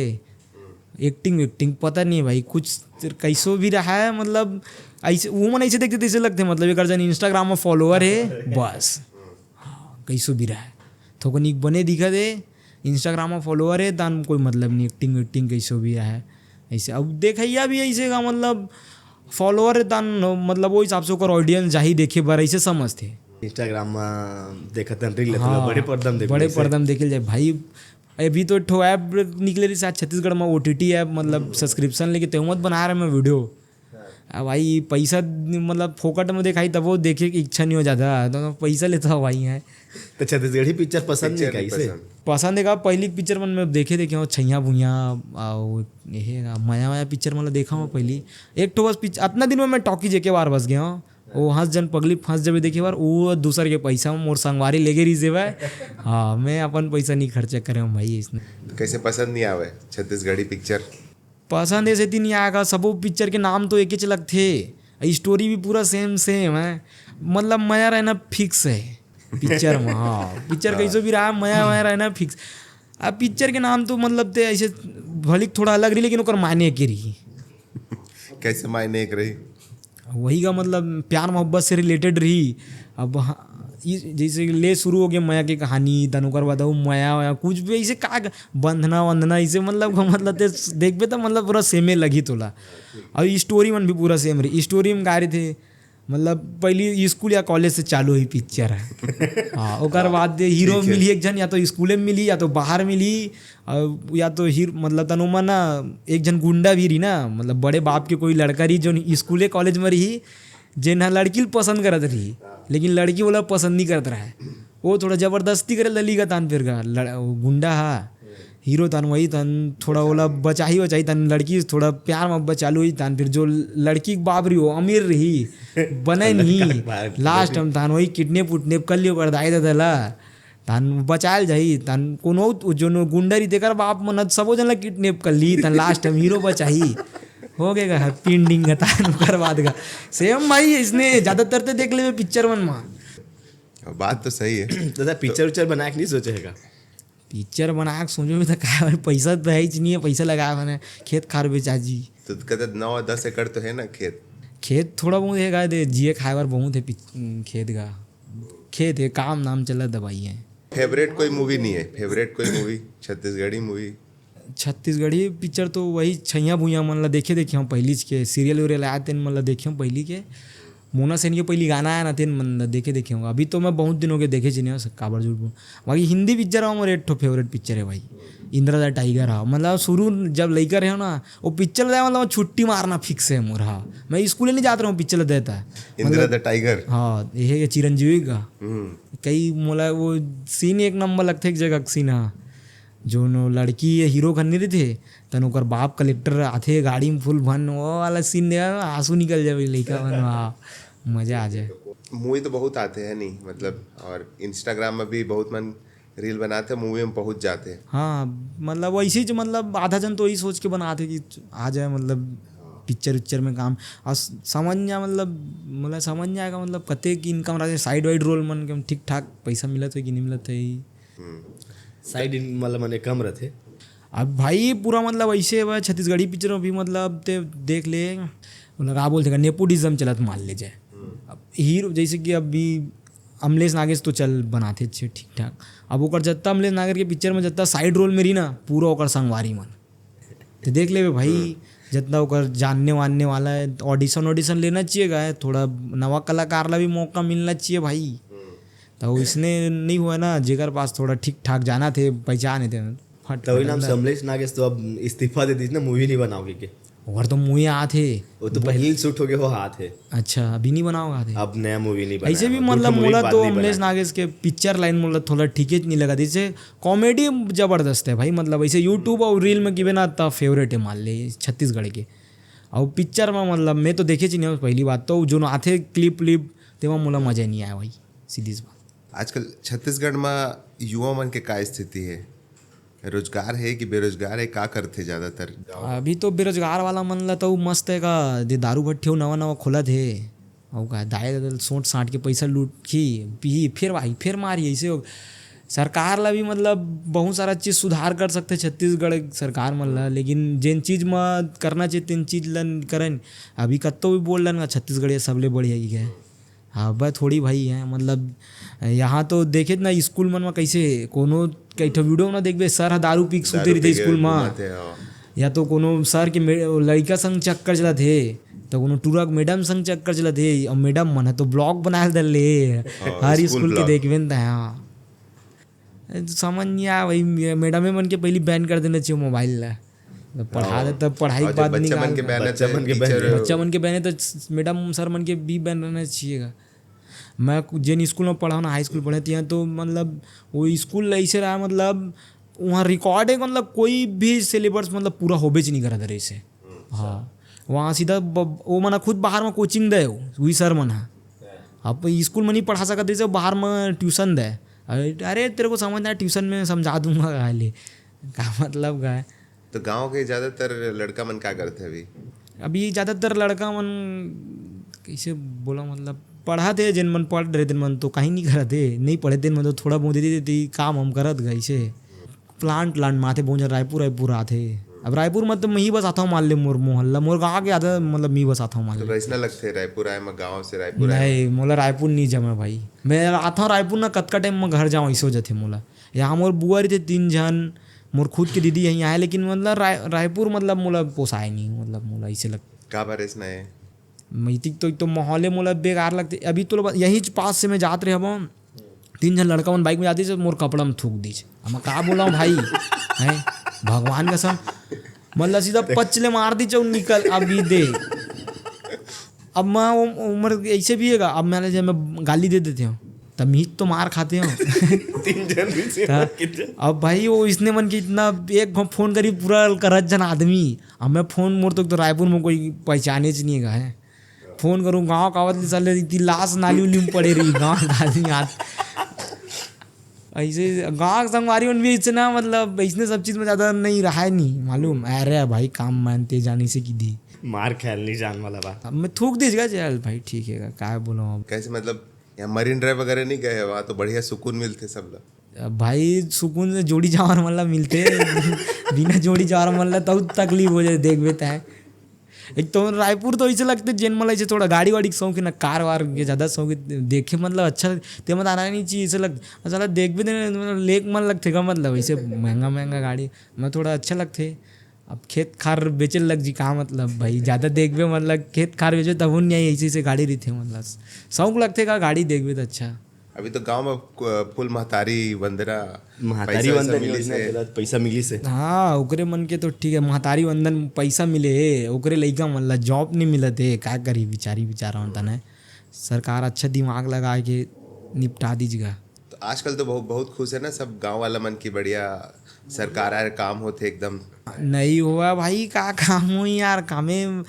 एक्टिंग वेक्टिंग पता नहीं भाई, कुछ कैसो भी रहा है, मतलब, ऐसे वो मन ऐसे देखते तैसे लगथे, मतलब, एक जन इंस्टाग्राम में फॉलोअर है, बस। हाँ, कैसो भी रहा है, थोकनिक बने दिखत हे, इंस्टाग्राम में फॉलोअर है, तन कोई मतलब नहीं, एक्टिंग वेक्टिंग कैसो भी रहा है। ऐसे अब देखैया भी ऐसे का, मतलब, फॉलोअर है, तन, मतलब, वो हिसाब से ओकर ऑडियंस जाही देखे बर, ऐसे समझथे। इंस्टाग्राम में देखत हन रील, हाँ, बड़े पर्दा में देख बड़े पर्दा में देखे जाए भाई। अभी तो एक ठो ऐप निकले रही शायद छत्तीसगढ़ में, ओटीटी ऐप, मतलब, सब्सक्रिप्शन लेके तेहू मत बना रहे मैं वीडियो। अब भाई, पैसा, मतलब, फोकट में दिखाई, तब वो देखे की इच्छा नहीं हो जाता, तो पैसा लेता हूँ भाई है। तो छत्तीसगढ़ी पिक्चर पसंद नहीं पिक्चर का नहीं इसे? पसंद। पसंद है का? पहली पिक्चर मन में देखे देखे हो, छैया भुइया, और ये है ना, मया मया पिक्चर, मतलब, देखा हूँ पहली। एक ठो बस पिक्चर, अतना दिन में मैं टॉकीज एके बार बस गया हूँ। वो हंस जन पगली फंस जबे देखे बार, वो दूसर के पैसा में मोर संगवारी लेगे रही जेबे। हाँ, मैं अपन पैसा नहीं खर्चा करे हूँ भाई इसने। तो कैसे पसंद नहीं आवे छत्तीसगढ़ी पिक्चर? पसंद ऐसे ती नहीं आएगा, सबो पिक्चर के नाम तो एकेच लगथे, स्टोरी भी पूरा सेम सेम है, मतलब, मया रहना फिक्स है पिक्चर में। हाँ, पिक्चर हाँ। कैसो भी रहा, मया मया रहना फिक्स। अब पिक्चर के नाम तो, मतलब, ते ऐसे भलिक थोड़ा अलग रही, लेकिन ओकर माने के रही। कैसे मायने एक रही? वही का, मतलब, प्यार मोहब्बत से रिलेटेड रही। अब हाँ, ई जैसे ले शुरू हो गया मया के कहानी, तन ओकर बाद वो मया वया कुछ भी ऐसे का, का बंधना वंदना ऐसे, मतलब, का, मतलब, ते देखबे तो, मतलब, पूरा सेमे लगी तोला। और स्टोरी मन भी पूरा सेम रही। स्टोरी में का रही थे, मतलब, पहली स्कूल या कॉलेज से चालू हुई पिक्चर है। हाँ, ओकर बाद हीरो ठीक है। मिली एक जन, या तो स्कूले में मिली, या तो बाहर मिली, और या तो हीर-, मतलब, तन ओमा ना एक जन गुंडा भी रही ना, मतलब, बड़े बाप के कोई लड़का रही, जो स्कूले कॉलेज में रही, जेन ह लड़की ल पसंद करत रही, लेकिन लड़की वाला पसंद नहीं करत रहा है। वो थोड़ा जबरदस्ती करे लली का, तान फिर का लड़-, वो गुंडा हा, हीरो तान वही तान थोड़ा ओला बचाही बचाही, तान लड़की थोड़ा प्यार मोहब्बत चालू हुई, तान फिर जो लड़की के बाप रही, वो अमीर रही, बने नहीं, लास्ट हम तान वही किडनैप उडनैप कर लियो कर दाई ददा ला, तान बचायल जाही, तान कोनो उ-, जोन गुंडा रही, तेकर बाप मन ह सबो जन ला किडनैप कर ली, तान लास्ट हम हीरो बचाही। हो गए का हैप्पी एंडिंग का, तान ओकर बाद का। सेम भाई, इसने ज्यादातर ते देख लेबे पिक्चर मन मा। बात तो सही है। दादा, पिक्चर उच्चर बना के नहीं सोचे है का? पिक्चर बना के सोचो भी तो का, पैसा तो है ही नहीं है, पैसा लगा मैंने खेत खार बेचा जी। तो कहते नौ दस एकड़ तो है ना खेत? खेत थोड़ा बहुत है, का दे, जिए खाए बर बहुत है पिच-, खेत का। खेत है, काम नाम चला दवाई है। फेवरेट कोई मूवी नहीं है? फेवरेट कोई movie, Chhattisgarhi movie? Chhattisgarhi picture तो वही छैया भुइया मन ला देखे, देखे हूँ पहली के, सीरियल उरियल आया तेन मन ला देखे हूँ पहली के। मोना सेन के पहली गाना आया ना, तेन मन ला देखे, देखे हूँ। अभी तो मैं बहुत दिन हो गए देखे जी नहीं, काबर झूठ बोलूं। बाकी हिंदी पिक्चर में मोर एक ठो फेवरेट पिक्चर है भाई, इंद्रा द टाइगर। हाँ, मतलब, शुरू जब लइका रहे हो ना, वो पिक्चर ला, मतलब, छुट्टी मारना फिक्स है मोर। हाँ, मैं स्कूल नहीं जात रहा हूँ पिक्चर ला देता। इंद्रा मतलब, द टाइगर। हाँ, ये है चिरंजीवी का। हम्म। कई मोला वो सीन एक नंबर लगथे, एक जगह सीन हा, जोन लड़की ये हीरो खन्नी रहिथे, तन ओकर बाप कलेक्टर आथे गाड़ी में फुल भन, वो वाला सीन दे, आंसू निकल जावे लइका मन, हाँ, मजा आ जाए। मूवी तो बहुत आथे है नहीं, मतलब, और इंस्टाग्राम में भी बहुत मन रील बनाथे, मूवी में पहुंच जाथे। हाँ, मतलब, वैसे ही जो, मतलब, आधा जन तो यही सोच के बनाथे कि आ जाए, मतलब, पिक्चर उच्चर में काम। और स-, समझ नहीं आ, मतलब, मतलब, समझ नहीं आएगा, मतलब, कते की इनकम रहथे, साइड वाइड रोल मन के ठीक ठाक पैसा मिलत है कि नहीं मिलत है, यही। हम्म। साइड इन-, मतलब, मने कम रहथे। अब भाई, पूरा, मतलब, ऐसे है, छत्तीसगढ़ी पिक्चर में भी, मतलब, ते देख ले, मतलब, का बोलथे, नेपोटिज्म चलत मान ले जाए। हम्म। अब हीरो, जैसे कि अभी अमलेश नागेश तो चल बनाथे अच्छे ठीक ठाक। अब ओकर जत्ता, अमलेश नागेश के पिक्चर में जत्ता साइड रोल में रही ना, पूरा ओकर संगवारी मन। तो देख लेबे भाई, हम्म। जतना ओकर जानने वानने वाला है, ऑडिशन ऑडिशन लेना चाहिए गा, थोड़ा नवा कलाकार ला भी मौका मिलना चाहिए भाई। हम्म। तो इसने नहीं हुआ ना, जेकर पास थोड़ा ठीक ठाक जाना थे, पहचान थे, फट तो वही फट नाम से अंदर। अमलेश नागेश तो अब इस्तीफा दे दीजिए ना, मूवी नहीं बनाओगे के? ओकर तो मुँह आत हे। वो तो पहले शूट हो गया, वो हाथ है। अच्छा, अभी नहीं बनाओ आते। अब नया मूवी नहीं बना ऐसे भी है, दू ठो मतलब मूवी मोला बाद तो नहीं बना अमलेश है। नागेश के पिक्चर लाइन मोला थोड़ा ठीके नहीं लगा, जैसे कॉमेडी जबरदस्त है भाई। मतलब ऐसे यूट्यूब और रील में गिबे ना, त फेवरेट है मान ले छत्तीसगढ़ के। और पिक्चर में मतलब मैं तो देखे च नहीं हूँ, पहली बात तो जो आथे क्लिप व्लिप तेमा मोला मजा नहीं आया भाई, सीधी सी बात। आजकल छत्तीसगढ़ में युवा मन के का स्थिति है? रोजगार है कि बेरोजगार है, का करथे ज्यादातर? अभी तो बेरोजगार वाला मन ला तो मस्त है का, दे दारू भट्ठी नवा नवा खोलत हे। अउ का दाए दे सोट साट के पैसा लूटही, पीही, फिर भाई फिर मारी, ऐसे हो। सरकार ला भी मतलब बहुत सारा चीज सुधार कर सकथे छत्तीसगढ़ सरकार मन ला, लेकिन जेन चीज म करना चाहिए तेन चीज ला करन। अभी कत्तो भी बोल रहे छत्तीसगढ़ ये सबले बढ़िया ही है। हाँ, बस थोड़ी भाई है मतलब, यहाँ तो देखे ना स्कूल मन में कैसे कोनो कई ठो वीडियो ना देखबे, सर ह दारू पी के सुते रहिथे स्कूल में। घूमत हे, हाँ। या तो कोनो सर के मे- लड़का संग चक्कर चलत हे, तो कोनो टूरा के मैडम संग चक्कर चलत हे, और मैडम मन ह तो ब्लॉग बना दे ले। हर स्कूल स्कूल के ब्लॉग। देखबे न त, हाँ। ए, तो समझ नहीं आ भाई, मैडम मन के पहली बैन कर देना चाहिए मोबाइल ला। तो पढ़ा दे, तब पढ़ाई और के जब बाद बच्चा मन निकाल के दे। बैन बच्चा रहता है, मन के बैन टीचर बच्चा मन के बैन है तो मैडम सर मन के भी बैन रहना चाहिए। मैं कु- जेन स्कूल में पढ़ा ना, हाई स्कूल पढ़े, तिहाँ तो मतलब वो स्कूल ऐसे रहा, मतलब वहाँ रिकॉर्ड है, मतलब कोई भी सिलेबस मतलब पूरा होबे च नहीं करत रहे से। हाँ, वहाँ सीधा ब- वो मन खुद बाहर में कोचिंग दे, वही सर मन ह। अब स्कूल में नहीं पढ़ा सकत रहे से, बाहर में ट्यूशन दे। अरे, अरे, तेरे को समझना है, ट्यूशन में समझा दूंगा, कहा ले। का मतलब का है? तो गांव के ज्यादातर लड़का मन का करथे अभी? अभी ज़्यादातर लड़का मन कैसे बोला, मतलब पढ़त हे, जेन मन पढ़ रहे तेन मन तो कहीं नहीं करत हे, नहीं पढ़े तेन मन तो थोड़ा बहुत दे देती काम हम करत गए ऐसे। प्लांट प्लांट माथे बहुत रायपुर रायपुर आथे। अब रायपुर में तो मैं ही बस आता हूँ, मान ले मोर मोहल्ला, मोर गाँव के आधा मतलब मैं ही बस आता हूँ मान तो ले। कैसना लगथे रायपुर आए में, गांव से रायपुर आए? नहीं, मोला रायपुर नहीं जमे भाई। मैं आता हूँ रायपुर ना, कतका टाइम में घर जाऊँ, ऐसे हो जाथे मोला। यहाँ मोर बुआ रहिथे तीन झन, मोर खुद के दीदी यहीं आए, लेकिन मतलब राय, रायपुर मतलब मोला पोसाए नहीं, मतलब मोला ऐसे लग का बार ऐसना है? मैं इतिक तो, एक तो माहौले मोला बेकार लगथे। अभी तो ब- यही च पास से मैं जात रहे हबो, तीन झन लड़का मन बाइक में जाती से मोर कपड़ा में थूक दीच। अब मैं का बोला हूँ भाई, हैं, भगवान कसम, मतलब सीधा पच ले मार दीच और निकल। अब ये दे, अब मैं वो उम्र ऐसे भी हैगा, अब मैंने जब मैं गाली दे देते हूँ तब मीच तो मार खाते हो। तीन जन भी से हाँ। कितने? अब भाई वो इसने मन की इतना एक घ- फोन करी पूरा करत जन आदमी। अब मैं फोन मोर तो, तो रायपुर में कोई पहचाने च नहीं है। फोन करूँ गाँव कावत ले साले इतनी लाश नाली उली में पड़े रही गाँव का आदमी हाथ। ऐसे गाँव के संगवारी मन भी ऐसे ना, मतलब ऐसने सब चीज में ज्यादा नहीं रहा है नहीं मालूम। अरे भाई काम मानते जाने से की दी। मार खेल नहीं जान वाला बा। अब मैं थूक दीजिएगा चल भाई ठीक है, काय बोलो अब। कैसे मतलब, यहाँ मरीन ड्राइव वगैरह नहीं गए? वहाँ तो बढ़िया सुकून मिलथे सब लोग। अब भाई सुकून से जोड़ी जावर मन ला मिलते, बिना जोड़ी जावर मन ला तब तकलीफ हो जाए, देखबे तय। एक तो रायपुर तो ऐसे लगते जेन मन ला ऐसे थोड़ा गाड़ी वाड़ी के शौक है ना, कार वार के ज्यादा शौक है, देखे मतलब अच्छा लगते, मत आना नहीं चाहिए ऐसे लगते। साला देखबे ते मतलब लेक मन लगते का, मतलब ऐसे महंगा महंगा गाड़ी में थोड़ा अच्छा लगते। अब खेत खार बेचे लग जी का, मतलब भाई ज्यादा देखबे मतलब खेत खार बेचे तब नहीं आई, ऐसे ऐसे गाड़ी रहिथे, मतलब शौक लगते का गाड़ी देखबे तो अच्छा। अभी तो गांव में कु- फुल महतारी वंदना, महतारी पैसा वैसा वंदन मिली योजना से। के तहत पैसा मिली से। हाँ, ओकरे मन के तो ठीक है, महतारी वंदन पैसा मिले हे, ओकरे लइका मन ला जॉब नहीं मिलत हे, का करी बिचारी बिचारा मन तने। सरकार अच्छा दिमाग लगा के निपटा दीजिएगा। तो आजकल तो बहुत बहुत खुश है ना सब गांव वाला मन की, बढ़िया सरकार आए, काम होथे एकदम। नहीं हुआ भाई, का काम होई यार, कामे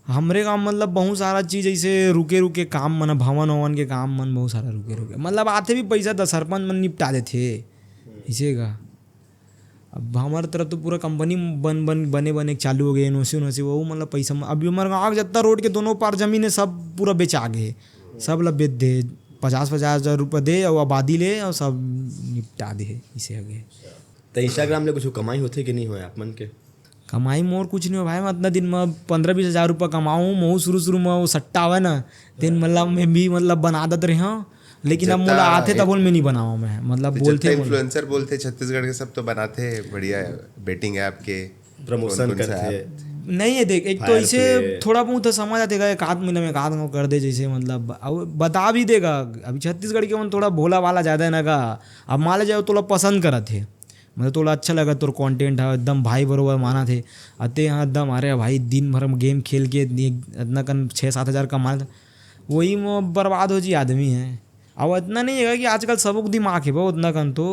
हमरे गांव मतलब बहुत सारा चीज ऐसे रुके रुके काम मन, भवन ववन के काम मन बहुत सारा रुके रुके, मतलब आथे भी पैसा दस सरपंच मन निपटा देथे इसे का। अब हमारे तरफ तो पूरा कंपनी बन बन बने बने चालू हो गए, एनओसी उनओसी, वो मतलब पैसा म-, अभी हमारे गाँव के जितना रोड के दोनों पार जमीन है सब पूरा बेचा गए, सब ला बेच दे, पचास पचास हजार रुपये दे और आबादी ले और सब निपटा दे, इसे हो गए। तो इंस्टाग्राम ले कुछ कमाई होथे कि नहीं होय आप मन के? कमाई मोर कुछ नहीं हो भाई, मैं इतना दिन में पंद्रह बीस हजार रुपये कमाऊँ। मैं शुरू शुरू में वो सट्टा आवे ना, दिन मतलब मैं भी मतलब बना देते रहे हूँ, लेकिन अब जितना मोला आथे एक- तब मैं नहीं बनावा मैं, मतलब तो बोलते जितना हैं बोले। इन्फ्लुएंसर बोलथे छत्तीसगढ़ के, सब तो बनाथे बढ़िया बेटिंग ऐप के प्रमोशन कौन-कौन सा करथे। ऐप? नहीं है देख, एक तो Fire इसे Play। थोड़ा बहुत तो समझ आते गए, एक आध महीने में एक आध गो कर दे, जैसे मतलब अब बता भी देगा। अभी छत्तीसगढ़ के मन थोड़ा भोला वाला ज्यादा है ना का, अब मान ले जाओ तोला पसंद करत हे, मतलब तोला अच्छा लगा, तोर कंटेंट ह एकदम भाई बरोबर मानथे। अते यहाँ एकदम, अरे भाई, दिन भर में गेम खेल के दि-, इतना कन छः सात हज़ार कमा लेथे, वही में बर्बाद हो जी आदमी है। अब इतना नहीं है कि आजकल सबको दिमाग है वो उतना कन तो,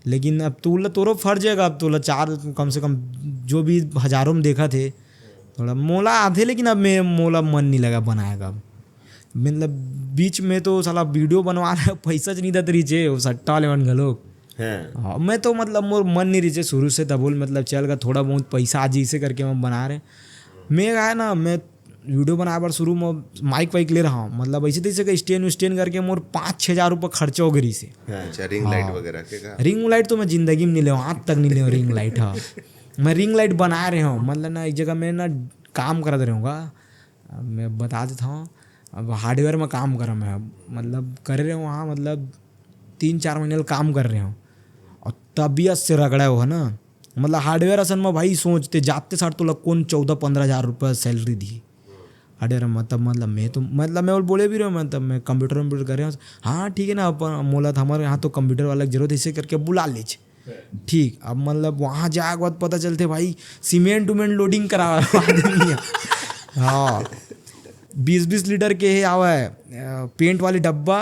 लेकिन अब तोला, तोरो फर्ज है, अब तोला चार, कम से कम जो भी हज़ारों में देखथे, थोड़ा मोला आथे, लेकिन अब मैं, मोला मन नहीं लगा बनाए का। अब मतलब बीच में तो साला वीडियो बनवा रहा, पैसा च नहीं देत रहिसे, वो सट्टा वाले मन घलोक। हाँ। हाँ, मैं तो मतलब मोर मन नहीं रहिसे शुरू से, तब बोल मतलब चल का थोड़ा बहुत पैसा आ जइसे करके मैं बना रहे। मैं का है ना, मैं वीडियो बनाए बर शुरू में माइक वाइक ले रहा हूँ, मतलब ऐसे तैसे का स्टैंड उस्टैंड करके मोर पाँच छः हज़ार रुपये खर्चा हो गई से। हाँ, अच्छा, रिंग लाइट हाँ। वगैरह के का? रिंग लाइट तो मैं जिंदगी में नहीं ले, आज तक नहीं ले रिंग लाइट। हाँ, मैं रिंग लाइट बना रहे हूँ, मतलब ना एक जगह मैं ना काम करत रहूँगा। अब मैं बता देता हूँ, अब हार्डवेयर में काम कर रहा मैं, मतलब कर रहे हूँ वहाँ, मतलब तीन चार महीने ले काम कर रहे हूँ। और तबीयत से रगड़ा हुआ ना, मतलब हार्डवेयर असन में भाई सोचते जाते सार तोला कौन चौदह पन्द्रह हज़ार रुपये सैलरी दी हार्डवेयर में। तब मतलब मैं तो, मतलब मैं बोले भी रहे हूँ, मैं तब मैं कंप्यूटर वंप्यूटर कर रहे हूँ। हाँ ठीक है ना, अपन मोला तो हमारे यहाँ तो कंप्यूटर वाला के जरूरत है, इसे करके बुला लीजिए। ठीक, अब मतलब वहाँ जाए के बाद पता चलते भाई सीमेंट उमेंट लोडिंग करा आदमी है। हाँ, बीस बीस लीटर के हे आवे, अ, पेंट वाली डब्बा।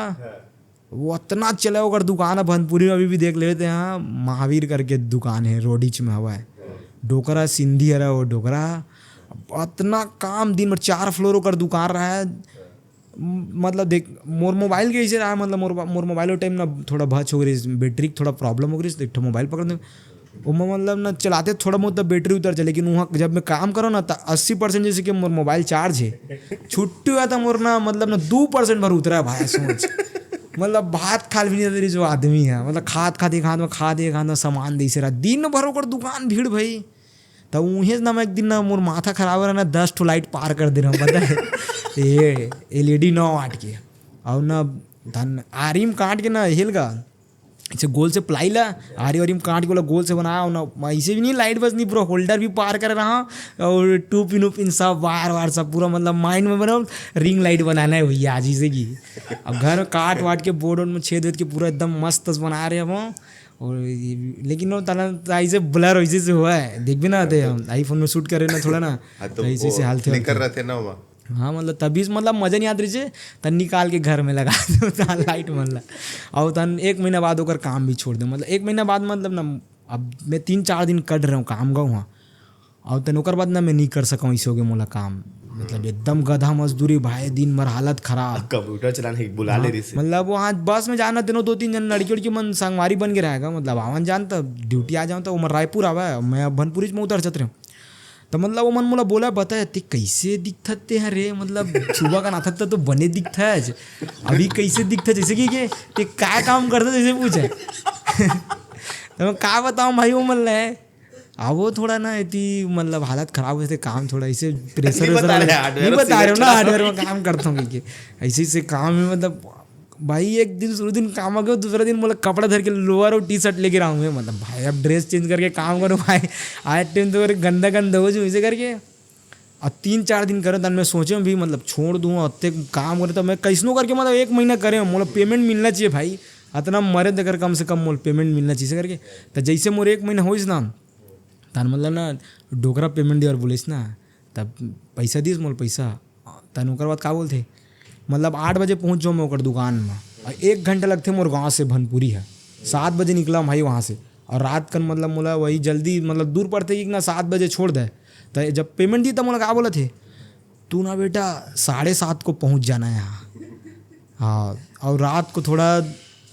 वो अतना चले ओकर दुकान है भनपुरी में, अभी भी देख लेते हैं, महावीर करके दुकान है, रोडिच में हवा है। डोकरा सिंधी हरा वो डोकरा, अतना काम दिन भर, चार फ्लोर ओकर दुकान रहा है। म-, मतलब देख, मोर मोबाइल के ऐसे रहा, मतलब मोर, मोर मोबाइल वो टाइम ना थोड़ा भच हो गई, बैटरी के थोड़ा प्रॉब्लम हो गई, तो एक ठो मोबाइल पकड़ दे, ओमा मतलब ना चलाते थोड़ा बहुत तो बैटरी उतर जाए, लेकिन वहाँ जब मैं काम करो ना, तो अस्सी परसेंट जैसे कि मोर मोबाइल चार्ज है, छुट्टी हुआ था मोर ना, मतलब ना दो परसेंट भर उतरा है भाई, सोच। मतलब भात खा भी नहीं था तेरी जो आदमी है, मतलब खात खात एक हाथ में, खात एक हाथ में सामान दे से रहा, दिन भर ओकर दुकान भीड़ भाई। तब उहें ना मैं एक दिन ना मोर माथा खराब हो रहा ना, दस ठो लाइट पार कर दे रहा हूँ, पता है? ये एलईडी नौ वाट के, और ना धन आरी में काट के ना हेल का, ऐसे गोल से प्लाई ला, आरी वारी में काट के ओला गोल से बनाया, और ना ऐसे भी नहीं लाइट बस नहीं, पूरा होल्डर भी पार कर रहा हूँ, और टू पिन उपिन सब वायर वायर सब पूरा मतलब माइंड में बना, रिंग लाइट बनाना है भैया आज इसे की। अब घर में काट वाट के बोर्ड वोर्ड में छेद वेद के पूरा एकदम मस्त बना रहे हम। और ये भी, लेकिन वो तना ऐसे ब्लर वैसे से हुआ है, देख भी ना आते हम आईफोन में शूट करे ना थोड़ा ना, हाँ, तो तो ऐसे वो से हालत flicker होती है। रहते ना वो। हाँ, मतलब तभी से मतलब मजा नहीं आता रहिसे, तब निकाल के घर में लगा दे लाइट मन ला। और तन एक महीना बाद ओकर काम भी छोड़ दे, मतलब एक महीना बाद मतलब ना, अब मैं तीन चार दिन कट रहे हूँ काम का वहाँ, और तन ओकर बाद ना मैं नहीं कर सकूँ, इसे हो गए मोला काम। मतलब एकदम गधा मजदूरी भाई, दिन भर हालत खराब। कंप्यूटर चलाने के बुला ले हाँ, रही से। मतलब वहाँ बस में जाना तेनो दो तीन जन लड़की उड़की मन संगवारी बन के रहेगा, मतलब आवन जान तब ड्यूटी आ जाऊँ तो उमर रायपुर आवा है, मैं अब भनपुरी में उतर जत रहे हूँ। तो मतलब वो मन मोला बोला, बता ते कैसे दिखत ते है रे, मतलब सुबह का नाथत तो बने दिखत है, अभी कैसे दिखत है, जैसे कि के ते का काम करता जैसे पूछे। तो मैं का बताऊँ भाई वो मन ले, अब वो थोड़ा ना इतनी मतलब हालत खराब होते काम थोड़ा इसे प्रेशर नहीं बता रहे, hardware नहीं बता रहे हो ना, hardware में काम करता हूँ कि ऐसे ऐसे काम है मतलब। भाई एक दिन शुरू दिन काम आ गया, दूसरा दिन बोला कपड़ा धर के लोअर और टी शर्ट लेके रहा हूँ मैं, मतलब भाई अब ड्रेस चेंज करके काम करूँ भाई, आज टाइम तो गंदा गंदा हो जाऊँ इसे करके। और तीन चार दिन करें तब मैं सोचे भी मतलब छोड़ दूँ, अत्ते काम करे तो मैं कैसनो करके मतलब एक महीना करे, मोला पेमेंट मिलना चाहिए भाई, इतना मरे देकर कम से कम मोला पेमेंट मिलना चाहिए करके। तो जैसे मोर एक महीना होइस ना, तन मतलब ना डोकरा पेमेंट दे और बोलिस ना, तब पैसा दिस मोला पैसा। तन ओकर बाद का बोलते, मतलब आठ बजे पहुँच जाऊँ मैं ओकर दुकान में, और एक घंटा लगते मोर गाँव से भनपुरी है, सात बजे निकला भाई वहाँ से, और रात कन मतलब मोला वही जल्दी मतलब दूर पड़ते कि ना सात बजे छोड़ दे। तो जब पेमेंट दी तब मोला का बोलत हे, तू ना बेटा साढ़े सात को पहुँच जाना है यहाँ। हाँ, और रात को थोड़ा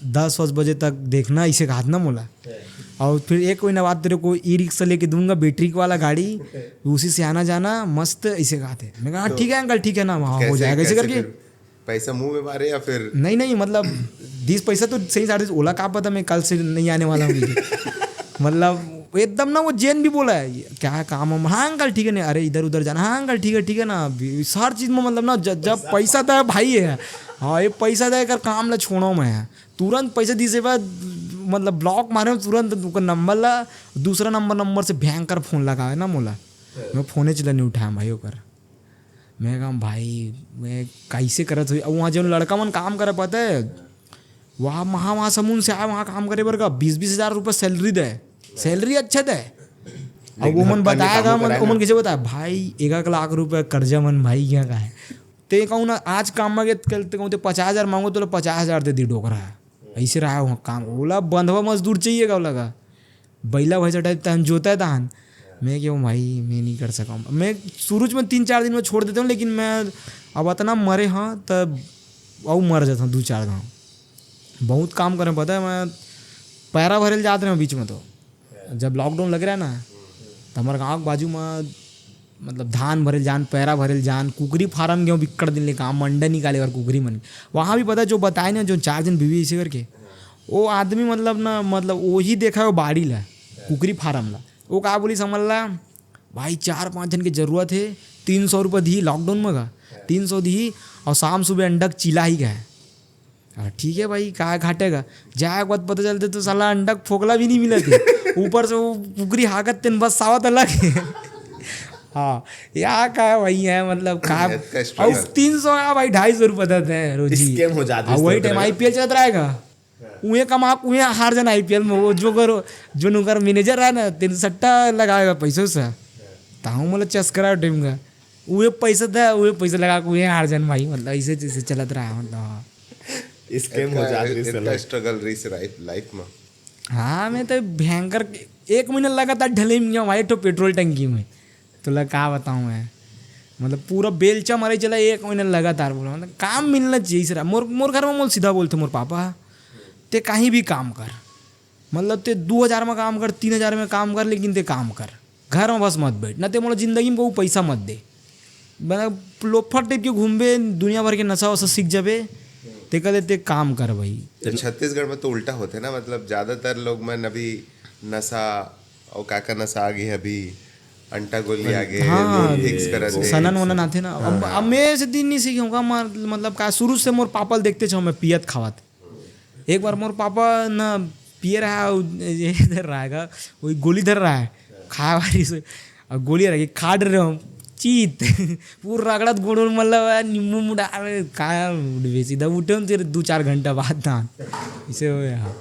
दस वस बजे तक देखना, इसे कहा था ना मोला। और फिर एक महीना बाद तेरे को ई रिक्शा लेके दूंगा, बैटरी वाला गाड़ी, उसी से आना जाना मस्त, इसे कहा थे। मैं कहा तो ठीक है अंकल, ठीक है ना, वहाँ हो कैसे, जाएगा इसे कैसे करके। फिर पैसा मुंह में मारे या फिर? नहीं नहीं, मतलब दिस पैसा तो सही साढ़े, ओला का पता मैं कल से नहीं आने वाला हूँ। मतलब एकदम ना वो जेन भी बोला है, क्या काम हम, हाँ अंकल ठीक है, नहीं अरे इधर उधर जाना, हाँ अंकल ठीक है, ठीक है ना। अभी हर चीज में मतलब ना ज-, जब पैसा तो है भाई है, हाँ ये पैसा तो है कर काम ला छोड़ो मैं, तुरंत पैसा दिसे बाद मतलब ब्लॉक मारे तुरंत ओकर नंबर ला, दूसरा नंबर, नंबर से भयंकर फोन लगावे ना मोला, मैं फोने चला नहीं उठाया भाई ओकर। मैं कहा भाई मैं कैसे करत हुई, अब वहाँ जो लड़का मन काम करे पता है, वहाँ महा वहाँ समून से आए वहाँ काम करे बर का बीस बीस हज़ार रुपये सैलरी दे। सैलरी अच्छा दे। अब वो मन बताया का, मन, वो मन कैसे बताया, भाई एक एक लाख रुपया कर्जा मन भाई यहाँ का है। ते कहूँ ना, आज काम मांगे, कल ते कहूँ ते पचास हजार मांगो, तो पचास हजार दे दी डोकरा। ऐसे रहा वहाँ काम, ओला बंधवा मजदूर चाहिए का लगा, बैला भैंसा टाइप तहन जोता है तहन। मैं कहूँ भाई मैं नहीं कर सका हूँ। मैं शुरू में तीन चार दिन में छोड़ देता हूँ, लेकिन मैं अब इतना मरे हाँ तब अउ मर जाता हूँ दो चार गाँव। बहुत काम करें पता है, मैं पैरा भरे ल जात रहे बीच में तो, जब लॉकडाउन लग रहा है ना, तो हमारे गाँव के बाजू में मतलब धान भरे ल जान, पैरा भरे ल जान, कुकरी फार्म गए बिक्कड़ दिन ले काम, अंडा निकाले और कुकरी मन। वहाँ भी पता है जो बताए ना, जो चार जन बीवी ऐसे करके, वो आदमी मतलब ना, मतलब वही देखा है वो बाड़ी ला, कुकरी फार्म ला। वो का बोली समझ ला, भाई चार पाँच जन की जरूरत है, तीन सौ रुपये दी लॉकडाउन में का, तीन सौ दी, और शाम सुबह अंडा के चीला ही का है। हाँ, ठीक है भाई, का घाटेगा? जाए के बाद पता चलते तो साला अंडा के फोकला भी नहीं मिला थे। ऊपर से वो कुकरी हाकत तेन बस सावत अलग है। हाँ, या का है भाई, है मतलब का। इतना struggle। और तीन सौ का भाई, ढाई सौ रुपये देते हैं रोजी। Scam हो जाते हैं और इस वही तरह टाइम का। आईपीएल चलत रहेगा। उहे कमा, उहे हार जाना आईपीएल में। वो जो करो, जो नुकर मैनेजर रहा ना, तेन सट्टा लगाएगा पैसों से। ताहू मतलब चस्करा टीम का। उहे पैसा था, उहे पैसा लगा के उहे हार जान भाई, मतलब ऐसे जैसे चलत रहा है, मतलब। हाँ। Scam हो इतना, जात रही इतना साला। Struggle रही से लाइफ, लाइफ में। हाँ, मैं तो भयंकर, एक महीना लगातार ढले में गया भाई, एक ठो पेट्रोल टंकी में। तोला का बताऊँ मैं, मतलब पूरा बेलचा मारे चला एक महीना लगातार, बोला मतलब काम मिलना चाहिए सर। मोर, मोर घर में मोल सीधा बोलते मोर पापा, ते कहीं भी काम कर, मतलब ते दो हज़ार में काम कर, तीन हज़ार में काम कर, लेकिन ते काम कर, घर में बस मत बैठ, ना ते मोला जिंदगी में कोई पैसा मत दे। मतलब लोफर टाइप के घूमबे, दुनिया भर के नशा वशा सीख जाबे, ते कहले ते काम कर भाई। तो छत्तीसगढ़ में तो उल्टा होते ना, मतलब ज्यादातर लोग मन अभी नशा, और का का नशा आ गई अभी, अंटा गोली आ गई, हाँ, फिक्स करत हे। सनन वनन आथे ना। अब, हाँ। अब मैं ऐसे दिन नहीं सीखे हूँ का, मतलब का शुरू से मोर पापा ल देखते छो मैं पियत खावत। एक बार मोर पापा ना पिए रहा, उ-, ये धर रहा है का, वही गोली धर रहा है, खाए वाली से, और गोली रहा कि खाड़ रहे हम, चीत, पूरा रगड़त गोड़ उड़ मतलब है, नींबू मुड़ा, अरे का उठबे, सीधा उठे हम तेरे दो चार घंटा बाद ना, इसे हो गया।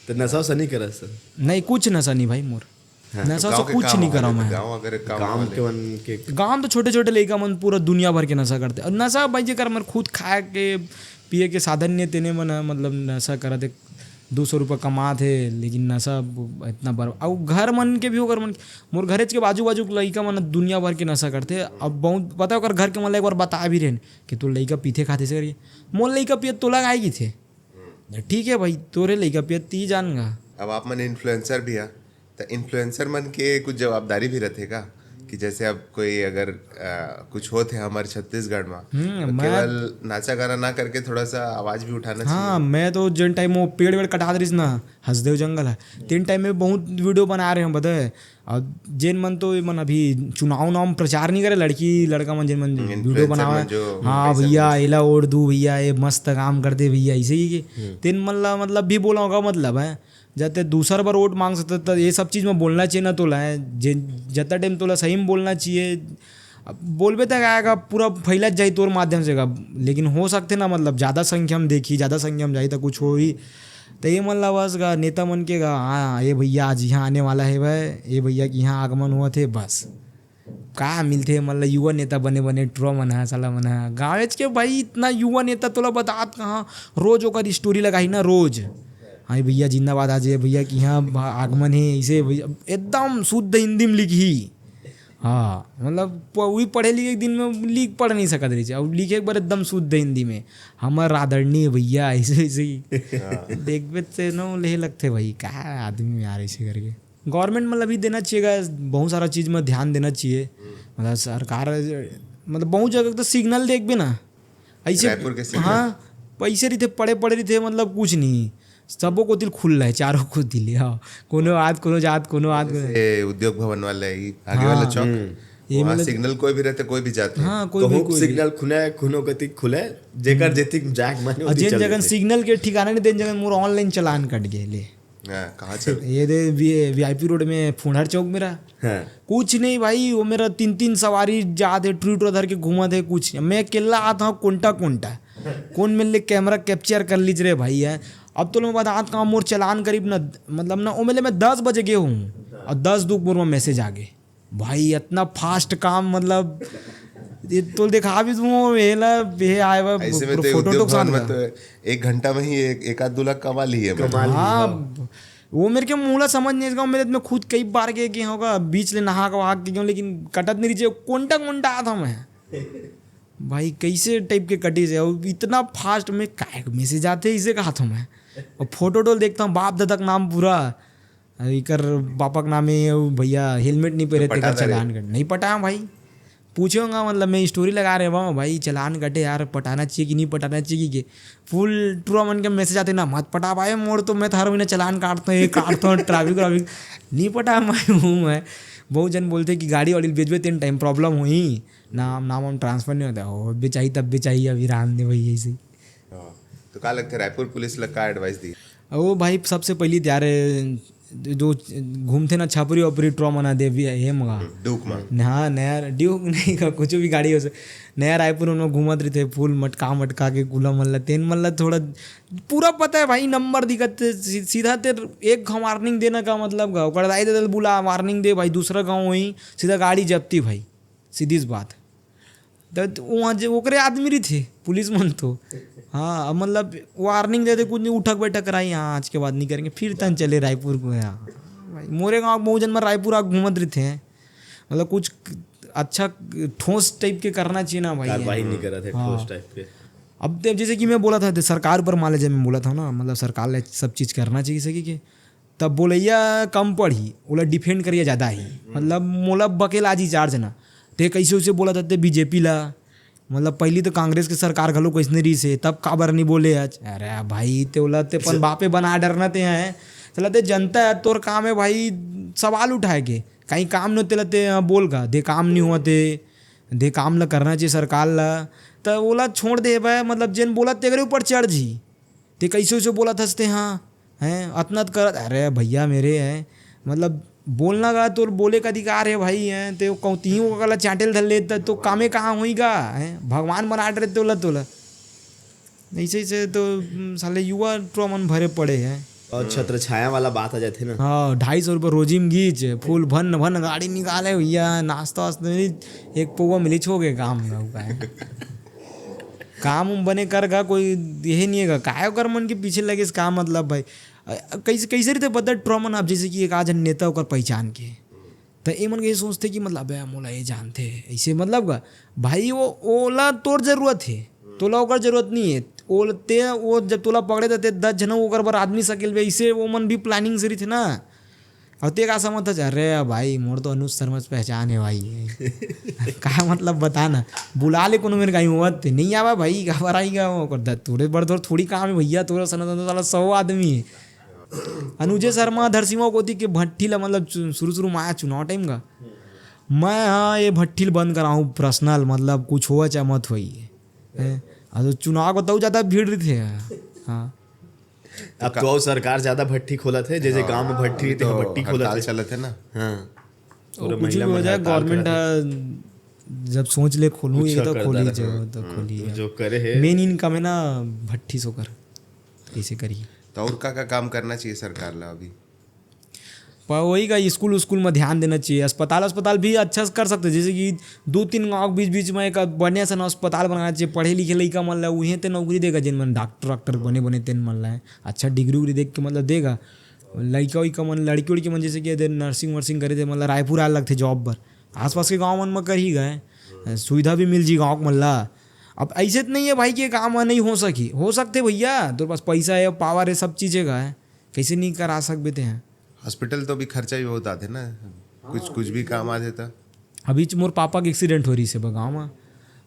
तो नशा वशा नहीं करा सर? नहीं, कुछ नशा नहीं भाई मोर। हाँ, तो नशा से गाँव के कुछ काम नहीं वाले करा तो मैं। गाँव अगर एक काम काम वाले। के मन के काम तो छोटे-छोटे लइका मन पूरा दुनिया भर के नशा करते। और नशा भाई जेकर मन खुद खाए के, पिए के साधन नहीं, तेने मन ह, मतलब नशा करत हे, दो सौ रुपया कमात हे, लेकिन नशा इतना बर-, अउ घर मन के भी ओकर मन, मोर घरेच के बाजू-बाजू के लइका मन दुनिया भर के नशा करते। अब बहुत पता है ओकर घर के मन ला एक बार बता भी रहेन कि तोर लइका पीथे खाथे से करके। मोर लइका पियत तोला काय किथे? ठीक है भाई, तोरे लइका पियत ती जान गा। अब आप मन इन्फ्लुएंसर भी है, तो इन्फ्लुएंसर मन के कुछ जवाबदारी भी रहते का? कि जैसे अब कोई अगर, आ, कुछ होत है हमारे छत्तीसगढ़ में, हम्म, तो मैं केवल नाचा गाना ना करके थोड़ा सा आवाज भी उठाना हाँ, चाहिए। मैं तो जिन टाइम वो पेड़ वेड़ कटात रहिस ना, हसदेव जंगल है, तीन टाइम में बहुत वीडियो बना रहे हैं, बताए। और जेन मन तो ये मन अभी चुनाव उनाव में प्रचार नहीं करे, लड़की लड़का मन जेन मन हम्म, वीडियो इन्फ्लुएंसर बनावे, मन जो हाँ इन्फ्लुएंसर भैया, मन। एला वोट दू भैया, ये मस्त काम करते भैया, ऐसे ही के। हम्म। तेन मन ला मतलब भी बोला होगा, मतलब है, जब ते दूसर बार वोट मांग सकते, तो ये सब चीज में बोलना चाहिए ना तोला है, जे जतना टाइम तोला सही में बोलना चाहिए। अब बोलबे तक आएगा, पूरा फैलत जाई तोर माध्यम से का, लेकिन हो सकते ना, मतलब ज्यादा संख्या में देखी, ज्यादा संख्या में जाई तो कुछ हो ही। तो ये मन ला बस गा, नेता मन के गा, हाँ, ये भैया आज यहाँ आने वाला है भाई, ये भैया के यहाँ आगमन हुआ थे, बस। का मिलथे, मतलब युवा नेता बने बने टुरा मन ह, साला मन ह। गाँवेच के भाई इतना युवा नेता तोला बतात कहाँ, रोज ओकर स्टोरी लगाही ना, रोज। हाँ भैया जिंदाबाद, आज ये भैया के यहाँ आगमन है, ऐसे भैया एकदम शुद्ध हिंदी में लिखही। हाँ, मतलब प-, वही पढ़े लिखे एक दिन में लिख पढ़ नहीं सकत रही, अब लिखे एक बार एकदम शुद्ध हिंदी में, "हमर आदरणीय भैया", ऐसे, ऐसे ही। हाँ। देखबे ते नो लेहे लगथे भाई, का आदमी यार ऐसे करके। गवर्नमेंट मतलब भी देना चाहिए, बहुत सारा चीज में ध्यान देना चाहिए। हम्म। मतलब सरकार, मतलब बहुत जगह तो सिग्नल देखबे ना, ऐसे रायपुर के सिग्नल। हाँ, पैसे रहिथे, पड़े पड़े रहिथे, मतलब कुछ नहीं, सबो कोतिल खुल रहा है, चारों कोतिल। हाँ, कोनो आद, कोनो जात, कोनो आद, कोनो जैसे उद्योग भवन वाले, ये आगे हाँ। वाला चौक, हम्म। ये वहाँ मतलब सिग्नल कोई भी रहते, कोई भी जाते। हाँ, कोई भी, कहूँ कोई भी। सिग्नल खुले, कोनो गति खुले, जेकर हम्म। जेतिक जाए के माने और ओती जेन चल जगह देते। सिग्नल के ठिकाना नहीं, तेन जगह मोर ऑनलाइन चालान कट गए ले। हाँ, कहाँ चल? ये दे वी-, वीआईपी रोड में फुंडहर चौक मेरा। हाँ। कुछ नहीं भाई, वो मेरा तीन तीन सवारी जात है, ट्रू ट्रू धर के घूमत है, कुछ नहीं। मैं अकेला आता हूँ, कोंटा कोंटा। कौन मेरे लिए कैमरा कैप्चर कर लीजिए रे भाई, है। अब तो मैं बतात का मोर चलान करीब न, मतलब न, ओमेले मैं दस बजे गे हूँ और दस दू मोर में मैसेज आ गे। भाई, इतना फास्ट काम, मतलब, ये तो देखा भी तू, ये ला, ये आए बा, ऐसे में तो फोटो उद्योग टोक भवन में तो एक घंटा में ही एक, एक आध दू लाख कमा ली है, मतलब। हाँ, वो मेरे के मोला समझ नहीं इसका। मेरे में खुद कई बार के, के होगा, बीच ले नहा के, वहा के क्यों, लेकिन कटत नहीं रही, कोंटा कोंटा आता मैं। भाई, कैसे टाइप के कटी से, और इतना फास्ट में काय मैसेज आते, इसे कहा था मैं। और फोटो टोल देखता हूँ, बाप दादा का नाम पूरा, इकर बापा के नाम है, वो भैया हेलमेट नहीं पहरे, तो तेकर पटा दे रे। चलान कर, नहीं पटाया भाई। पूछूंगा, मतलब, मैं स्टोरी लगा रहे हूँ भाई, चलान कटे यार, पटाना चाहिए कि नहीं पटाना चाहिए कि फुल ट्रू मन के मैसेज आते ना, "मत पटा भाई, मोर तो मैं तो हर महीने चलान काटता हूँ, ये काटता हूँ, ट्रैफिक व्रैफिक नहीं पटा मैं हूँ मैं।" बहुत जन बोलते कि गाड़ी वाड़ी बेचबे, तीन टाइम प्रॉब्लम हुई, नाम नाम हम ट्रांसफर नहीं होता, हो बेचाई तब बेचाई, अभी राम दे भाई ऐसे ही। हाँ। तो का लगता है, रायपुर पुलिस ला का एडवाइस दी? वो भाई, सबसे पहली त्यारे जो घूमते ना छपरी वपरी ट्रॉ मना दे भी है, हे मगा। ड्यूक मांग। हाँ, नया ड्यूक नहीं का, कुछ भी गाड़ी हो से, नया रायपुर में घूमत रहिथे, फुल मटका मटका के कुला मल्ला, तेन मल्ला थोड़ा पूरा पता है भाई, नंबर दिखत थे, सी-, सीधा ते एक घाव वार्निंग देना का मतलब का, ओकर दाई दे बुला, वार्निंग दे भाई, दूसरा गाँव वहीं सीधा गाड़ी जब्ती भाई, सीधी सी बात। त वहाँ जे ओकरे आदमी रहिथे, पुलिस मन तो, हाँ, अब मतलब वार्निंग देते कुछ नहीं, उठक बैठक कराई, हाँ, आज के बाद नहीं करेंगे, फिर तन चले रायपुर को। यहाँ भाई, मोरे गाँव के बहुत जन में रायपुर आ घूमत रहिथे, मतलब, कुछ अच्छा ठोस टाइप के करना चाहिए ना भाई। कार्रवाई नहीं करत है हाँ। ठोस टाइप के। अब ते, जैसे कि मैं बोला था, ते सरकार ऊपर मान ले, जब मैं बोला था ना, मतलब, सरकार ले सब चीज़ करना चाहिए सके के, तब बोलैया कम पढ़ी, ओला डिफेंड करिया ज़्यादा ही। मतलब, मोला बकेलाजी चार्ज ना, ते कैसे उसे बोला था ते बीजेपी ला, मतलब, पहली तो कांग्रेस के सरकार घलो कैसने रही से, तब काबर नहीं बोले आज? अरे भाई, ते ओला ते अपन बापे बना डरना ते हैं, चला ते जनता है, तोर काम है भाई सवाल उठाए के, कहीं काम नहीं तेला ते, हाँ, बोल का दे, काम नहीं हुआ ते, दे काम ला करना चाहिए सरकार ला, त ओला छोड़ दे भाई, मतलब, जेन बोला तेरे ऊपर चढ़ जी। ते कैसे उसे बोला थस ते, हाँ, हैं, अतना त करत, अरे भैया मेरे हैं, मतलब, बोलना का तोर बोले का अधिकार है भाई, हैं, ते कहती हूँ ओकला चाटेल धर ले, त तो कामे कहाँ होई गा, हैं, भगवान बना डरे तोला, तोला। ऐसे, ऐसे तो, हम्म, साले युवा ट्रॉ मन भरे पड़े हैं। और छत्र छाया वाला बात आ जाते ना। हाँ, ढाई सौ रुपये रोजी में गीच, फुल भन भन गाड़ी निकाले भैया, नाश्ता वास्ता नहीं, एक पौवा मिली छो के काम का उपाय। काम उम बने कर गा, कोई यही नहीं है गा। काय ओकर मन के पीछे लगे, इसका मतलब भाई, अ, कैसे, कैसे रीते बदल ट्रॉ मन, अब जैसे कि एक आज नेता ओकर पहचान के, त ए मन के ये सोचते कि मतलब, "अबे, मोला ये जानते हैं," ऐसे मतलब का, भाई, वो ओला तोर जरूरत है, तोला ओकर जरूरत नहीं है। ओल-, ते, वो जब तोला पकड़े त ते दस झन ओकर बर आदमी सकेल बे, ऐसे वो मन भी प्लानिंग से रहिथे ना। और ते का समझ था, "अरे भाई, मोर तो अनुज शर्मा से पहचान है भाई।" का मतलब बता ना, बुला ले कोनो मेरे कहीं होवत ते, नहीं आवा भाई, काबर आई गा वो, ओकर द-, तोरे बर तोर थोड़ी काम है भैया, तोरा सना तो साला सौ आदमी है। अनुजे शर्मा धरसीमा कोती के भट्ठी ला, मतलब, चु-, शुरू-शुरू में आया चुनाव टाइम का, "मैं, हाँ, ये भट्ठी ल बंद कराहूँ पर्सनल, मतलब, कुछ होवा चाहे मत होई।" हैं? आ, तो चुनाव को तऊ ज्यादा भीड़ रहिथे। हाँ। अब तो अउ सरकार ज्यादा भट्ठी खोलत हे, जैसे हाँ, गांव में भट्ठी अभी रहिथे, तो भट्ठी खोलत हड़ताल हे। चलत हे ना। हाँ। वो पूरा कुछ भी महिला हो मन जाए, हड़ताल गवर्नमेंट करत हे। ह जब सोच ले खोलहूँ, कुछ ये तो कर खोली डाला, जो हाँ, तो हाँ, खोली तो है। जो करे हे। मेन इनकम है ना भट्ठी सोकर, कैसे करी? तो और का, का काम करना चाहिए सरकार ला अभी? पर वही का, स्कूल उस्कूल में ध्यान देना चाहिए। अस्पताल, अस्पताल भी अच्छा से कर सकते, जैसे कि दो तीन गाँव के बीच, बीच में एक बढ़िया सा ना अस्पताल बनाना चाहिए। पढ़े लिखे लइका मन ला उहें ते नौकरी देगा, जिन मन डॉक्टर, डॉक्टर बने, बने तेन मन ला है। अच्छा डिग्री उग्री देख के मतलब देगा। लइका उइका मन, लड़की उड़की मन जैसे कि दे नर्सिंग वर्सिंग करे थे, मतलब रायपुर आए लगथे जॉब बर। आसपास के गाँव मन में कर ही गए, सुविधा भी मिल जी गाँव के मन ला। अब ऐसे तो नहीं है भाई कि ये काम नहीं हो सकी, हो सकते भैया, तेरे पास पैसा है, पावर है, सब चीज़ है, कैसे नहीं करा सकते हैं? हॉस्पिटल तो अभी खर्चा भी बहुत आते ना, कुछ, कुछ भी काम आ जाता। अभी च-, मोर पापा के एक्सीडेंट हो रही से बगाव में,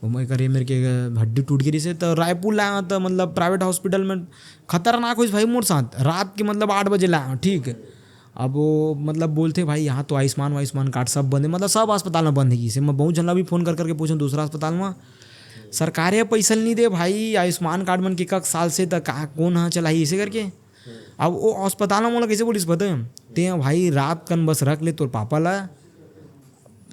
वो मैं करे मेरे के हड्डी टूट गई से, तो रायपुर लाया, तो मतलब प्राइवेट हॉस्पिटल में खतरनाक होइस भाई मोर साथ। रात के मतलब आठ बजे लाया, ठीक। अब वो मतलब बोलते, "भाई, यहाँ तो आयुष्मान वायुष्मान कार्ड सब बंद है," मतलब सब अस्पताल में बंद है। इसे मैं बहुत झन ला भी फोन कर करके पूछूँ दूसरा अस्पताल में, सरकार ये पैसा नहीं दे भाई, आयुष्मान कार्ड मन के कक साल से तक कहाँ, कौन हाँ चलाही, इसे करके। अब वो अस्पताल में मोला कैसे बोलिस पता है? "ते भाई रात कन बस रख ले तोर पापा ला,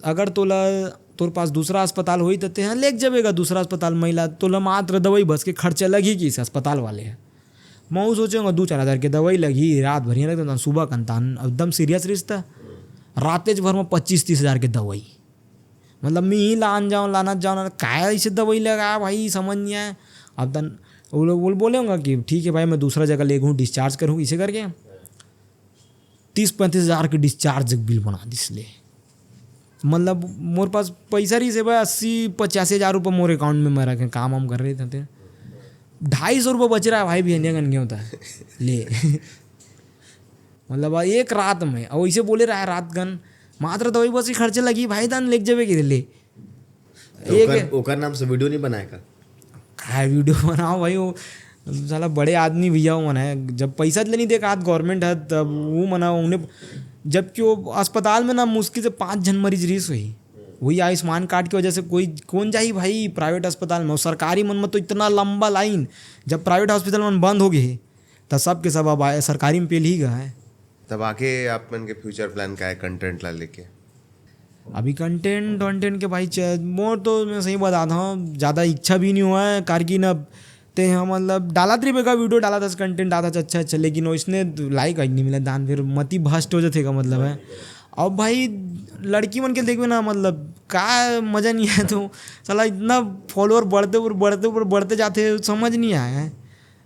अगर तोला, तोर पास दूसरा अस्पताल होई त ते लेके जाबेगा दूसरा अस्पताल महिला, तोला मात्र दवाई बस के खर्चा लगही," किस अस्पताल वाले ह। मैं वो सोचे होंगे दो चार हजार के दवाई लगी, रात भर यहाँ लगता, सुबह कन तान एकदम सीरियस रिश्ता, रातेच भर में पच्चीस तीस हजार के दवाई। मतलब मैं ही लान जाऊँ, लाना जाऊँ ना, काय ऐसे दवाई लगा भाई, समझ नहीं आया। अब तन वो लोग बोल बोले होंगे कि ठीक है भाई, मैं दूसरा जगह ले घूँ, डिस्चार्ज करूँ, इसे करके तीस पैंतीस हजार के डिस्चार्ज बिल बना दिस ले। मतलब मोर पास पैसा रही से भाई, अस्सी पचासी हजार रुपये मोर अकाउंट में मैं रखे, काम वाम कर रहे थे। ढाई सौ रुपये बच रहा है भाई, बिहनिया गन गया होता है ले। मतलब एक रात में, और इसे बोले रहा है रात गन, मात्र दवाई बस ही खर्चे लगी भाई, दान लेके जावे के ले। तो एक ओकर, ओकर नाम से वीडियो नहीं बनाए का? काय वीडियो बनाओ भाई, वो साला बड़े आदमी भैया, वो मन है, जब पैसा ले नहीं दे का, गवर्नमेंट है, तब वो मना उन्हें, जबकि वो अस्पताल में ना मुश्किल से पाँच झन मरीज रहीस होही, वही आयुष्मान कार्ड की वजह से। कोई कौन जाही भाई प्राइवेट अस्पताल में, और सरकारी मन में तो इतना लंबा लाइन, जब प्राइवेट हॉस्पिटल मन बंद हो गए, त सब के सब अब आए, सरकारी में पेल ही गए हैं। तब आगे आप मन के फ्यूचर प्लान का है कंटेंट ला लेके? अभी कंटेंट वंटेंट के भाई च-, मोर तो मैं सही बता हूँ, ज़्यादा इच्छा भी नहीं हुआ है, कार की ना ते हम मतलब डालत रहिबे का वीडियो, डालत हस कंटेंट, डालत हस अच्छा अच्छा, लेकिन वइसने लाइक आज नहीं मिला, दान फिर मति भ्रष्ट हो जाथे का मतलब है। अब भाई लड़की मन के देखबे ना, मतलब का मज़ा नहीं आए, तो साला इतना फॉलोअर बढ़ते ऊपर बढ़ते ऊपर बढ़ते जाथे, समझ नहीं आया है।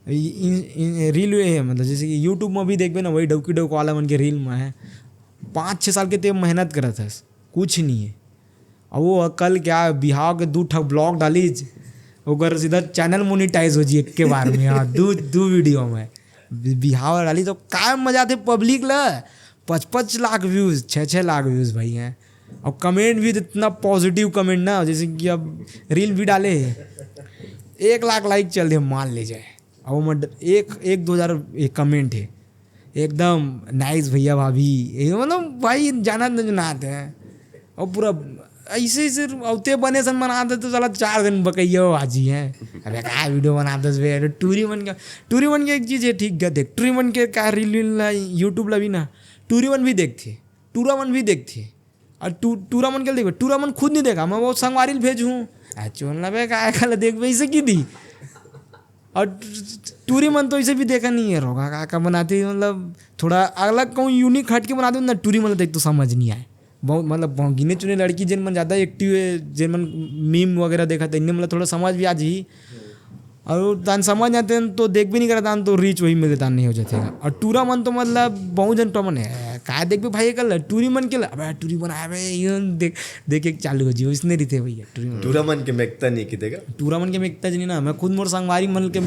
रील ये मतलब जैसे कि यूट्यूब में भी देखबे ना, वही डौकी डौक वाला मन के रील में है, पाँच छः साल के ते मेहनत करत हस, कुछ नहीं है। अब वो कल क्या, बिहाव के दू ठक ब्लॉग डालीज, ओकर सीधा चैनल मोनिटाइज हो जी एक के बार में। हाँ, दू दू वीडियो में बि- बिहाव डाली तो काय मजा आथे, पब्लिक ला पच पच लाख व्यूज, छः छः लाख व्यूज भाई हैं। और कमेंट भी इतना पॉजिटिव कमेंट ना, जैसे कि अब रील भी डाले, एक लाख लाइक चल दे मान ले जाए, और वो मत एक एक दो हजार एक कमेंट है, एकदम नाइस भैया भाभी, ये मतलब भाई जाना न जो ना आते हैं। और पूरा ऐसे ऐसे अवते बने सन मनाते तो साला चार दिन बकैया हो आजी हैं। अबे का वीडियो बनाते बे, अरे टूरी मन का, टूरी मन के एक चीज़ है ठीक है, देख टूरी मन के का रील वील ला, यूट्यूब ला भी ना, टूरी मन भी देखते, टूरा मन भी देखते। और टू टूरा मन के देखबे, टूरा मन खुद नहीं देखा, मैं वो संगवारी ल भेजहूँ। आ चोन लबे का कल देखबे इसे की दी। और टूरी मन तो इसे भी देखा नहीं है, रोगा का का बनाते हैं, मतलब थोड़ा अलग कहूँ यूनिक हट के बनाते हैं ना, टूरी मन देख तो समझ नहीं आए। बहुत मतलब बहुत गिने चुने लड़की जिन मन ज़्यादा एक्टिव है, जिन मन मीम वगैरह देखा तो इनने मतलब थोड़ा समझ भी आ जी। और तान समझ जाते हैं तो देख भी नहीं करता, तो रीच वही में तान नहीं हो जाते हैं। और टूरा मन तो मतलब बहुत जन टॉमन है, काय देखबे भाई कल टूरी मन के ला, अबे टूरी मन आवे ये देख देख एक चालू हो जी, इसने रहिथे भैया टूरी मन। टूरा मन के मेकता नहीं कि देखा। टूरा मन के मेकता जी नहीं ना, मैं खुद मोर संगवारी मन के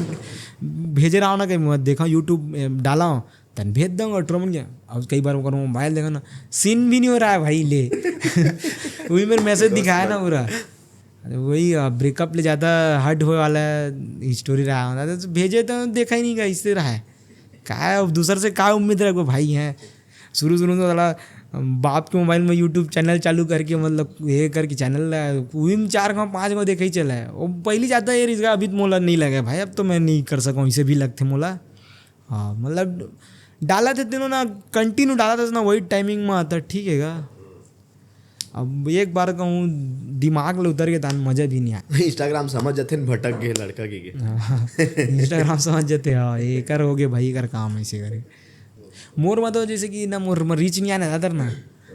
भेजे रहा हूँ ना, कहीं मैं देखा यूट्यूब डाला हूँ, तन भेज दूंगा टूरा मन के। अब कई बार ओकर मोबाइल देखा ना, सीन भी नहीं हो रहा है भाई ले। वही मेरे मैसेज दिखाया ना पूरा। अरे वही ब्रेकअप ले ज़्यादा हर्ट होए वाला स्टोरी रहा होता तो भेजे तो देखा ही नहीं, कैसे रहा है। का है, अब दूसर से का उम्मीद रखबो भाई हैं। शुरू शुरू में तो साला बाप के मोबाइल में यूट्यूब चैनल चालू करके, मतलब ये करके चैनल वही में चार गाँव पाँच गाँव देखे ही चला है। वो पहली जाता है ये रिश्ता, अभी तो मोला नहीं लगा है भाई, अब तो मैं नहीं कर सकूँ, इसे भी लगते मोला। हाँ मतलब डाला थे तीनों ना, कंटिन्यू डाला था ना, वही टाइमिंग में आता ठीक है गा। अब एक बार कहूँ दिमाग ले उतर के तान मजा भी नहीं आया। इंस्टाग्राम समझ जाते हैं भटक गए लड़का की के। हाँ, इंस्टाग्राम समझ जाते हैं, हाँ, एकर हो गए भाई, एकर काम ऐसे करे। मोर में तो जैसे कि ना मोर में रीच नहीं आने ज़्यादातर ना।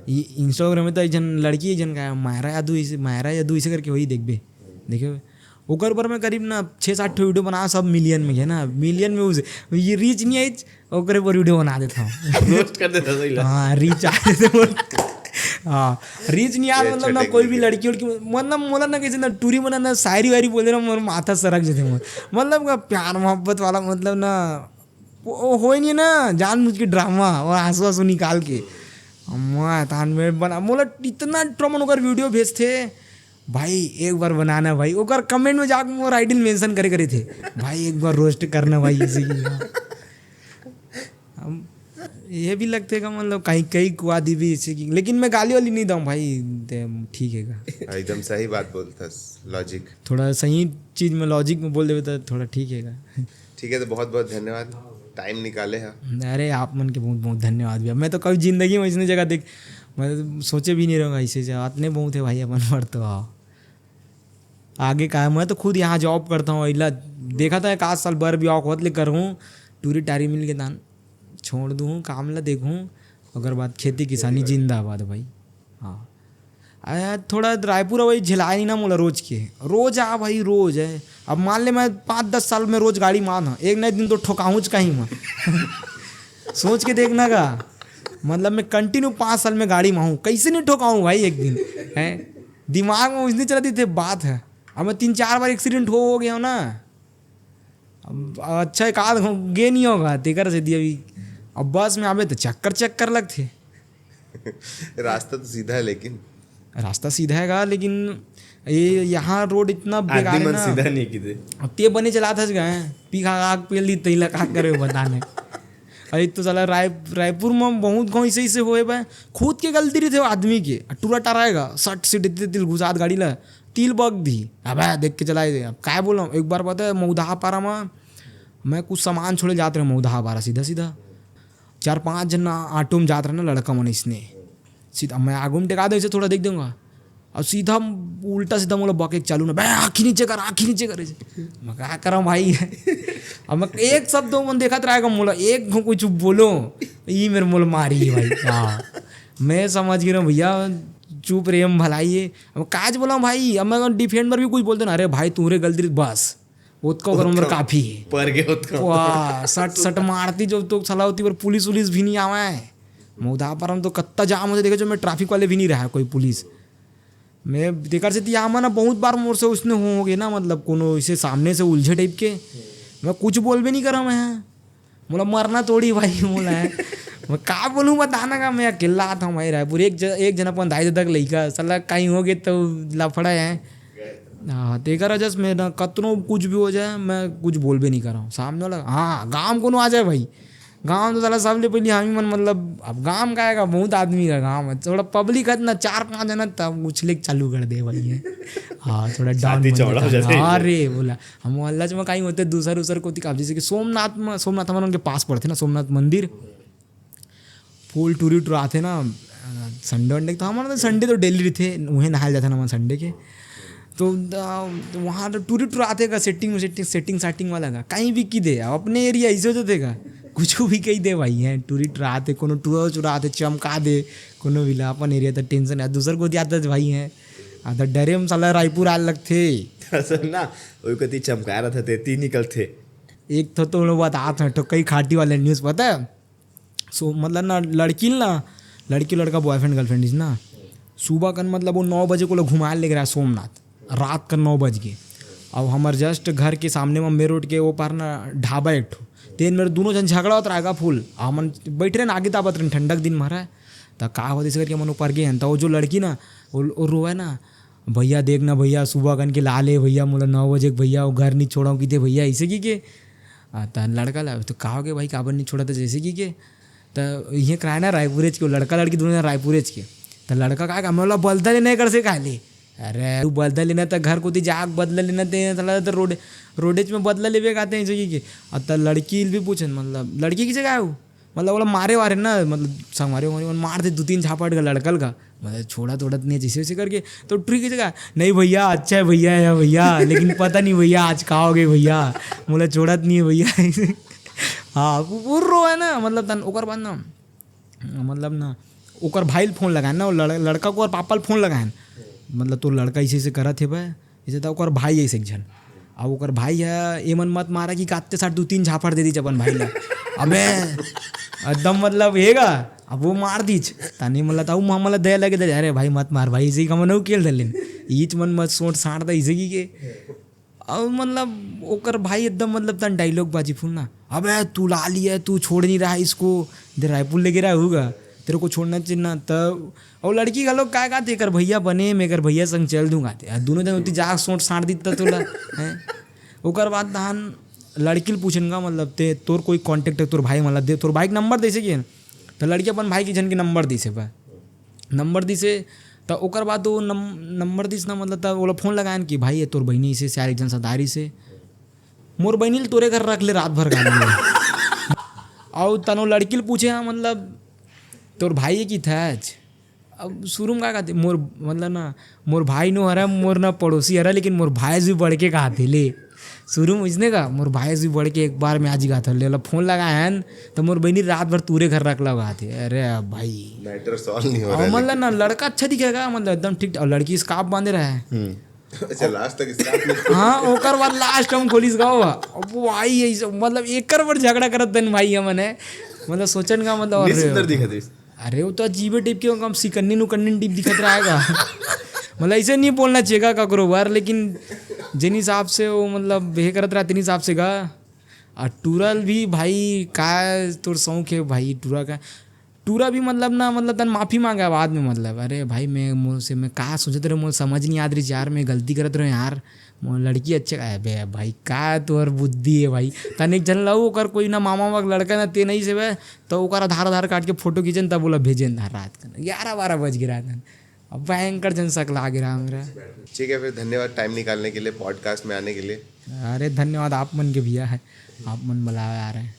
ये इंस्टाग्राम में तो एक जन लड़की, एक जन का मायरा यादू इसे, मायरा यादू इसे करके वही देखबे, देखे ओकर ऊपर में करीब ना छः सात ठो वीडियो बना, सब मिलियन में है ना, मिलियन में उसे ये रीच नहीं आई, ओकरे पर वीडियो बना देता हूँ। रोस्ट कर देता सही ला। हाँ रीच आ देते बोल। हाँ रीच नहीं आ ये मतलब ना अच्छा कोई भी technique है। लड़की उड़की मतलब मोला ना कैसे ना टूरी मना ना शायरी वायरी बोले ना मोर माथा सरक जाते मोर। मतलब का प्यार मोहब्बत वाला मतलब ना वो, वो हो ही नहीं ना, जानबूझ के ड्रामा और आंसू आंसू निकाल के मैं तान में बना मोला इतना ट्रमन ओकर वीडियो भेजते भाई, एक बार बनाना भाई, ओकर कमेंट में जाके मोर आइडियल मेंशन करे करे थे भाई, एक बार रोस्ट करना भाई इसी की। हम ये भी लगते का मतलब कहीं कहीं कुआ दी भी इसी की, लेकिन मैं गाली वाली नहीं दूँ भाई, ते ठीक है का। हाँ, एकदम सही बात बोलता लॉजिक। थोड़ा सही चीज़ में लॉजिक में बोल देवे तो थोड़ा ठीक है का। ठीक है, तो बहुत बहुत धन्यवाद, टाइम निकाले है। अरे आप मन के बहुत बहुत धन्यवाद भैया। मैं तो कभी जिंदगी में इसने जगह देख, मैं तो सोचे भी नहीं रहूँगा इसे से। इतने बहुत है भाई अपन पर तो। आओ आगे का है, मैं तो खुद यहाँ जॉब करता हूँ, इला देखा था एक आध साल बर भी ऑक होत ले करूँ, टूरी टारी मिल के दान छोड़ दूँ, काम ला देखूँ, ओकर बाद खेती किसानी जिंदाबाद भाई। हाँ। आ, थोड़ा रायपुर अवई झेलाय नहीं ना मोला रोज के। रोज आ भाई, रोज है। अब मान ले मैं पाँच दस साल में रोज गाड़ी मार ना, एक ना एक दिन तो ठोकाहूँच कहीं मैं। सोच के देखना का, मतलब मैं कंटिन्यू पाँच साल में गाड़ी माहूँ, कैसे नहीं ठोकाहूँ भाई एक दिन? है दिमाग में उसने चलती थे बात है। अब मैं तीन चार बार एक्सीडेंट हो, हो गया हूँ ना। अब अच्छा एक आध घंटा गे नहीं होगा, तेकर से दिया भी। अब बस में आवे तो चक्कर चक्कर लगते। रास्ता तो सीधा है लेकिन रास्ता सीधा है गा, लेकिन ये यहाँ रोड इतना बेकार आदमी है मन ना। सीधा नहीं किते। अब ते बने चलात हस गए, पी खा आग पेल दी तैला का करे बता ने। अरे तो साला राय रायपुर में बहुत गाँव ऐसे ऐसे होए बा, खुद के गलती रहिथे आदमी के। टूरा टराएगा, सट से दिल घुसात गाड़ी ला, तिल बग दी। अब देख के चलाए दे। अब काय बोला, एक बार पता है मौदाहा पारा में मैं कुछ सामान छोड़े जात रहे मौदाहा पारा, सीधा सीधा चार पांच जन ऑटो में जात रहे ना लड़का मन इसने। सीधा मैं आगू में टेका दे, इसे थोड़ा देख दूंगा। और सीधा उल्टा सीधा मोला बके चालू ना, बे आँखी नीचे कर, आँखी नीचे कर। मैं क्या करा भाई? अब मैं एक शब्द मन देखत रहेगा मोला, एक घो कुछ बोलो, ये मेरे मोला मारी है भाई। हाँ, मैं समझ गया भैया, चुप रहे हम भलाई है। अब काज बोला भाई, अब मैं डिफेंड बर भी कुछ बोलते ना, अरे भाई तुम्हारे गलती बस, ओतका ओकर उम्र काफी है। पर गए ओतका। वाह, सट सट मारती जो तो साला होती पर पुलिस उलिस भी नहीं आवा है। मौदा पर हम तो कत्ता जाम होते देखे जो मैं ट्रैफिक वाले भी नहीं रहा कोई पुलिस। मैं देकर से यहाँ ना बहुत बार मोर से उसने हो, हो गए ना, मतलब कोनो इसे सामने से उलझे टाइप के। मैं कुछ बोल भी नहीं करा मैं। मोला मरना थोड़ी भाई मोला है। मैं का बोलूँ बताना का, मैं अकेला आता हूँ भाई रायपुर। एक ज, एक जन अपन दाई ददा के लइका साला कहीं हो गए तो लफड़ा है। हाँ, तेकर वजह से मैं ना कतनो कुछ भी हो जाए, मैं कुछ बोलबे नहीं करा हूँ सामने वाला। हाँ, गाँव कोनो आ जाए भाई, गाँव तो साला सबले पहले हम ही मन, मतलब अब गाँव का आएगा, बहुत आदमी का गाँव है, थोड़ा पब्लिक है ना, चार पाँच जन है, तब उछले के चालू कर दे भाई है। हाँ, थोड़ा डाउन छाती चौड़ा हो जाते हैं। हाँ रे बोला, हम मोहल्ला में कहीं होते दूसर उसर कोती का, जैसे कि सोमनाथ में, सोमनाथ हमन के पास पड़ते ना सोमनाथ मंदिर, फुल टूरी टुराथे ना। संडे वंडे तो हमन तो संडे तो डेली रहिथे, उहें नहाए जाथे ना हमन संडे के। तो द- तो वहाँ तो टूरी टुराथे का सेटिंग सेटिंग सेटिंग सेटिंग वाला का कहीं भी की दे, अब अपने एरिया ऐसे हो जाते का, कुछ भी कही दे भाई है। टूरी टुराथे, कोनो टूरा चुराथे, चमका दे कोनो भी ला, अपन एरिया तो टेंशन है। दूसर कोती आता भाई है, आ तो डरे में साला रायपुर आल लगथे। असल ना, ओई कती चमका रहा था, तेती निकलथे। एक तो तुम लोग बतात हैं, तो कई खाटी वाले न्यूज़ पता है? सो मतलब ना, लड़की ना, लड़की लड़का बॉयफ्रेंड गर्लफ्रेंड इस ना, सुबह कन मतलब वो नौ बजे को लोग घुमाए लेके रहा सोमनाथ, रात का नौ बज के। अब हमारे जस्ट घर के सामने में मेन रोड के वो पार ना ढाबा एक ठो, तेन मेरे दोनों जन झगड़ा होत रहा फुल। हमन बैठ रहे ना, आगे ताबत रहे, ठंडक दिन में रहा। तो का होते इसे करके मन ऊपर गए हैं, तो वो जो लड़की ना, वो, वो रोवे ना, "भैया देख ना भैया, सुबह कन के ला ले भैया, मोला नौ बजे के भैया वो घर नहीं छोड़ा की दे भैया", ऐसे की के। आ, त लड़का ला तो का हो गया भाई, काबर नहीं छोड़ा था जैसे की के। तो ये कराए ना रायपुरेज के, वो लड़का लड़की दोनों जन रायपुरेज के। तो लड़का का, "मोला बदला लेना है घर से," कहा ले। अरे तू बदला लेना था घर कोती जाके बदला लेना थे, साला तो रोड रोडेज में बदला लेवे का आते हैं ऐसे की के। अब तो लड़की भी पूछन, मतलब लड़की की जगह है वो, मतलब बोला मारे वारे ना, मतलब संगवारी वारी मन मार दे दो तीन झापट का लड़कल का, मतलब छोड़ा तोड़त नहीं जैसे वैसे करके। तो टूरी की जगह, "नहीं भैया, अच्छा है भैया, है भैया, लेकिन पता नहीं भैया आज का हो गए भैया, मोला छोड़त नहीं है भैया।" हाँ, वो, वो रो है ना, मतलब तन ओकर बाद ना, मतलब ना, ओकर भाई ल फोन लगाए ना, वो लड़, लड़का को और पापा ल फोन लगाए, मतलब तो लड़का इसे इसे करत हे भाई, इसे तो ओकर भाई है एक झन। अब ओकर भाई है, "एमन मत मारा" कि काते साथ दो तीन झापड़ दे दी अपन भाई ला। अबे एकदम मतलब हेगा, अब वो मार दीच। तानी मतलब ताऊ मामा ला दया लगे दे, "अरे भाई मत मार भाई, इसे का मन खेल धलेन, ईच मन मत सोट साट दा इसे की के।" अब मतलब ओकर भाई एकदम मतलब तन डायलॉग बाजी फुल ना, "अबे तू ला लिया, तू छोड़ नहीं रहा इसको, इधर रायपुर लेके रहा होगा, तेरे को छोड़ना चाहिए ना।" तब और लड़की का लोग काय कहते, "एकर भैया बने, मैं एकर भैया संग चल दूंगा।" ते दोनों जन होती जाग सोट साट दीता तोला, हैं? ओकर बाद तहन लड़की ल पूछन का, मतलब ते तोर कोई कॉन्टेक्ट है तोर भाई, मतलब दे तोर भाई के नंबर दे सके। तो लड़की अपन भाई के झन के नंबर दिसे बा, नंबर दिसे। तो ओकर बाद वो नम, नंबर दिस ना, मतलब तब ओला फोन लगायन कि, "भाई ये तोर बहिनी से शायद एक जन सतारी से, मोर बहिनी ल तोरे घर रख ले रात भर का लिए।" और तनो लड़की ल पूछे, "हाँ मतलब तोर भाई ये की था आज?" अब शुरू में का कहते, "मोर मतलब ना, मोर भाई नो हरा, मोर ना पड़ोसी हरा, लेकिन मोर भाई से भी बढ़ के कहते ले।" शुरू में इसने का मोर भाई से बढ़ के एक बार में आज ही कहा था, ले लो फोन लगाए हैं तो मोर बहनी रात भर तूरे घर रख लगा थे। अरे भाई, मैटर सॉल्व नहीं हो और रहा है। मतलब ना लड़का अच्छा दिखेगा, मतलब एकदम ठीक, और लड़की स्कार्फ बांधे रहे। अच्छा, लास्ट तक स्कार्फ में हाँ, ओकर बाद लास्ट हम खोलिस गाँव। अब वो आई है, सब मतलब एकर पर झगड़ा करत तन भाई हमन है, मतलब सोचन का मतलब। नहीं अरे सुंदर दिखत रहिस। अरे वो तो अजीब टाइप के, हम सिकन्नी नुकन्नी टाइप दिखत रहेगा। मतलब ऐसे नहीं बोलना चाहिए का ककरो बार, लेकिन जिन हिसाब से वो मतलब बिहे करत रहा, तेन हिसाब से गा। और टूरल भी भाई, का तोर शौक है भाई टूरा का? टूरा भी मतलब ना, मतलब तन माफी मांगा बाद में, मतलब अरे भाई मैं मोर से, मैं का सोचत रहे, मोर समझ नहीं आत रही यार, मैं गलती करत रहे यार, मोर लड़की अच्छे का है बे भाई, का तोर बुद्धि है भाई? तन एक जन लऊ ओकर कोई ना मामा वाक लड़का ना ते नहीं से बे, तो ओकर आधार आधार कार्ड के फोटो खींचन तब बोला भेजेन रात का ग्यारह बारह बज गे रात में। अब भयंकर जन सकला गे रहा मेरा। ठीक है, फिर धन्यवाद टाइम निकालने के लिए, पॉडकास्ट में आने के लिए। अरे धन्यवाद आप मन के भैया है, आप मन बुलावे आ रहे हैं।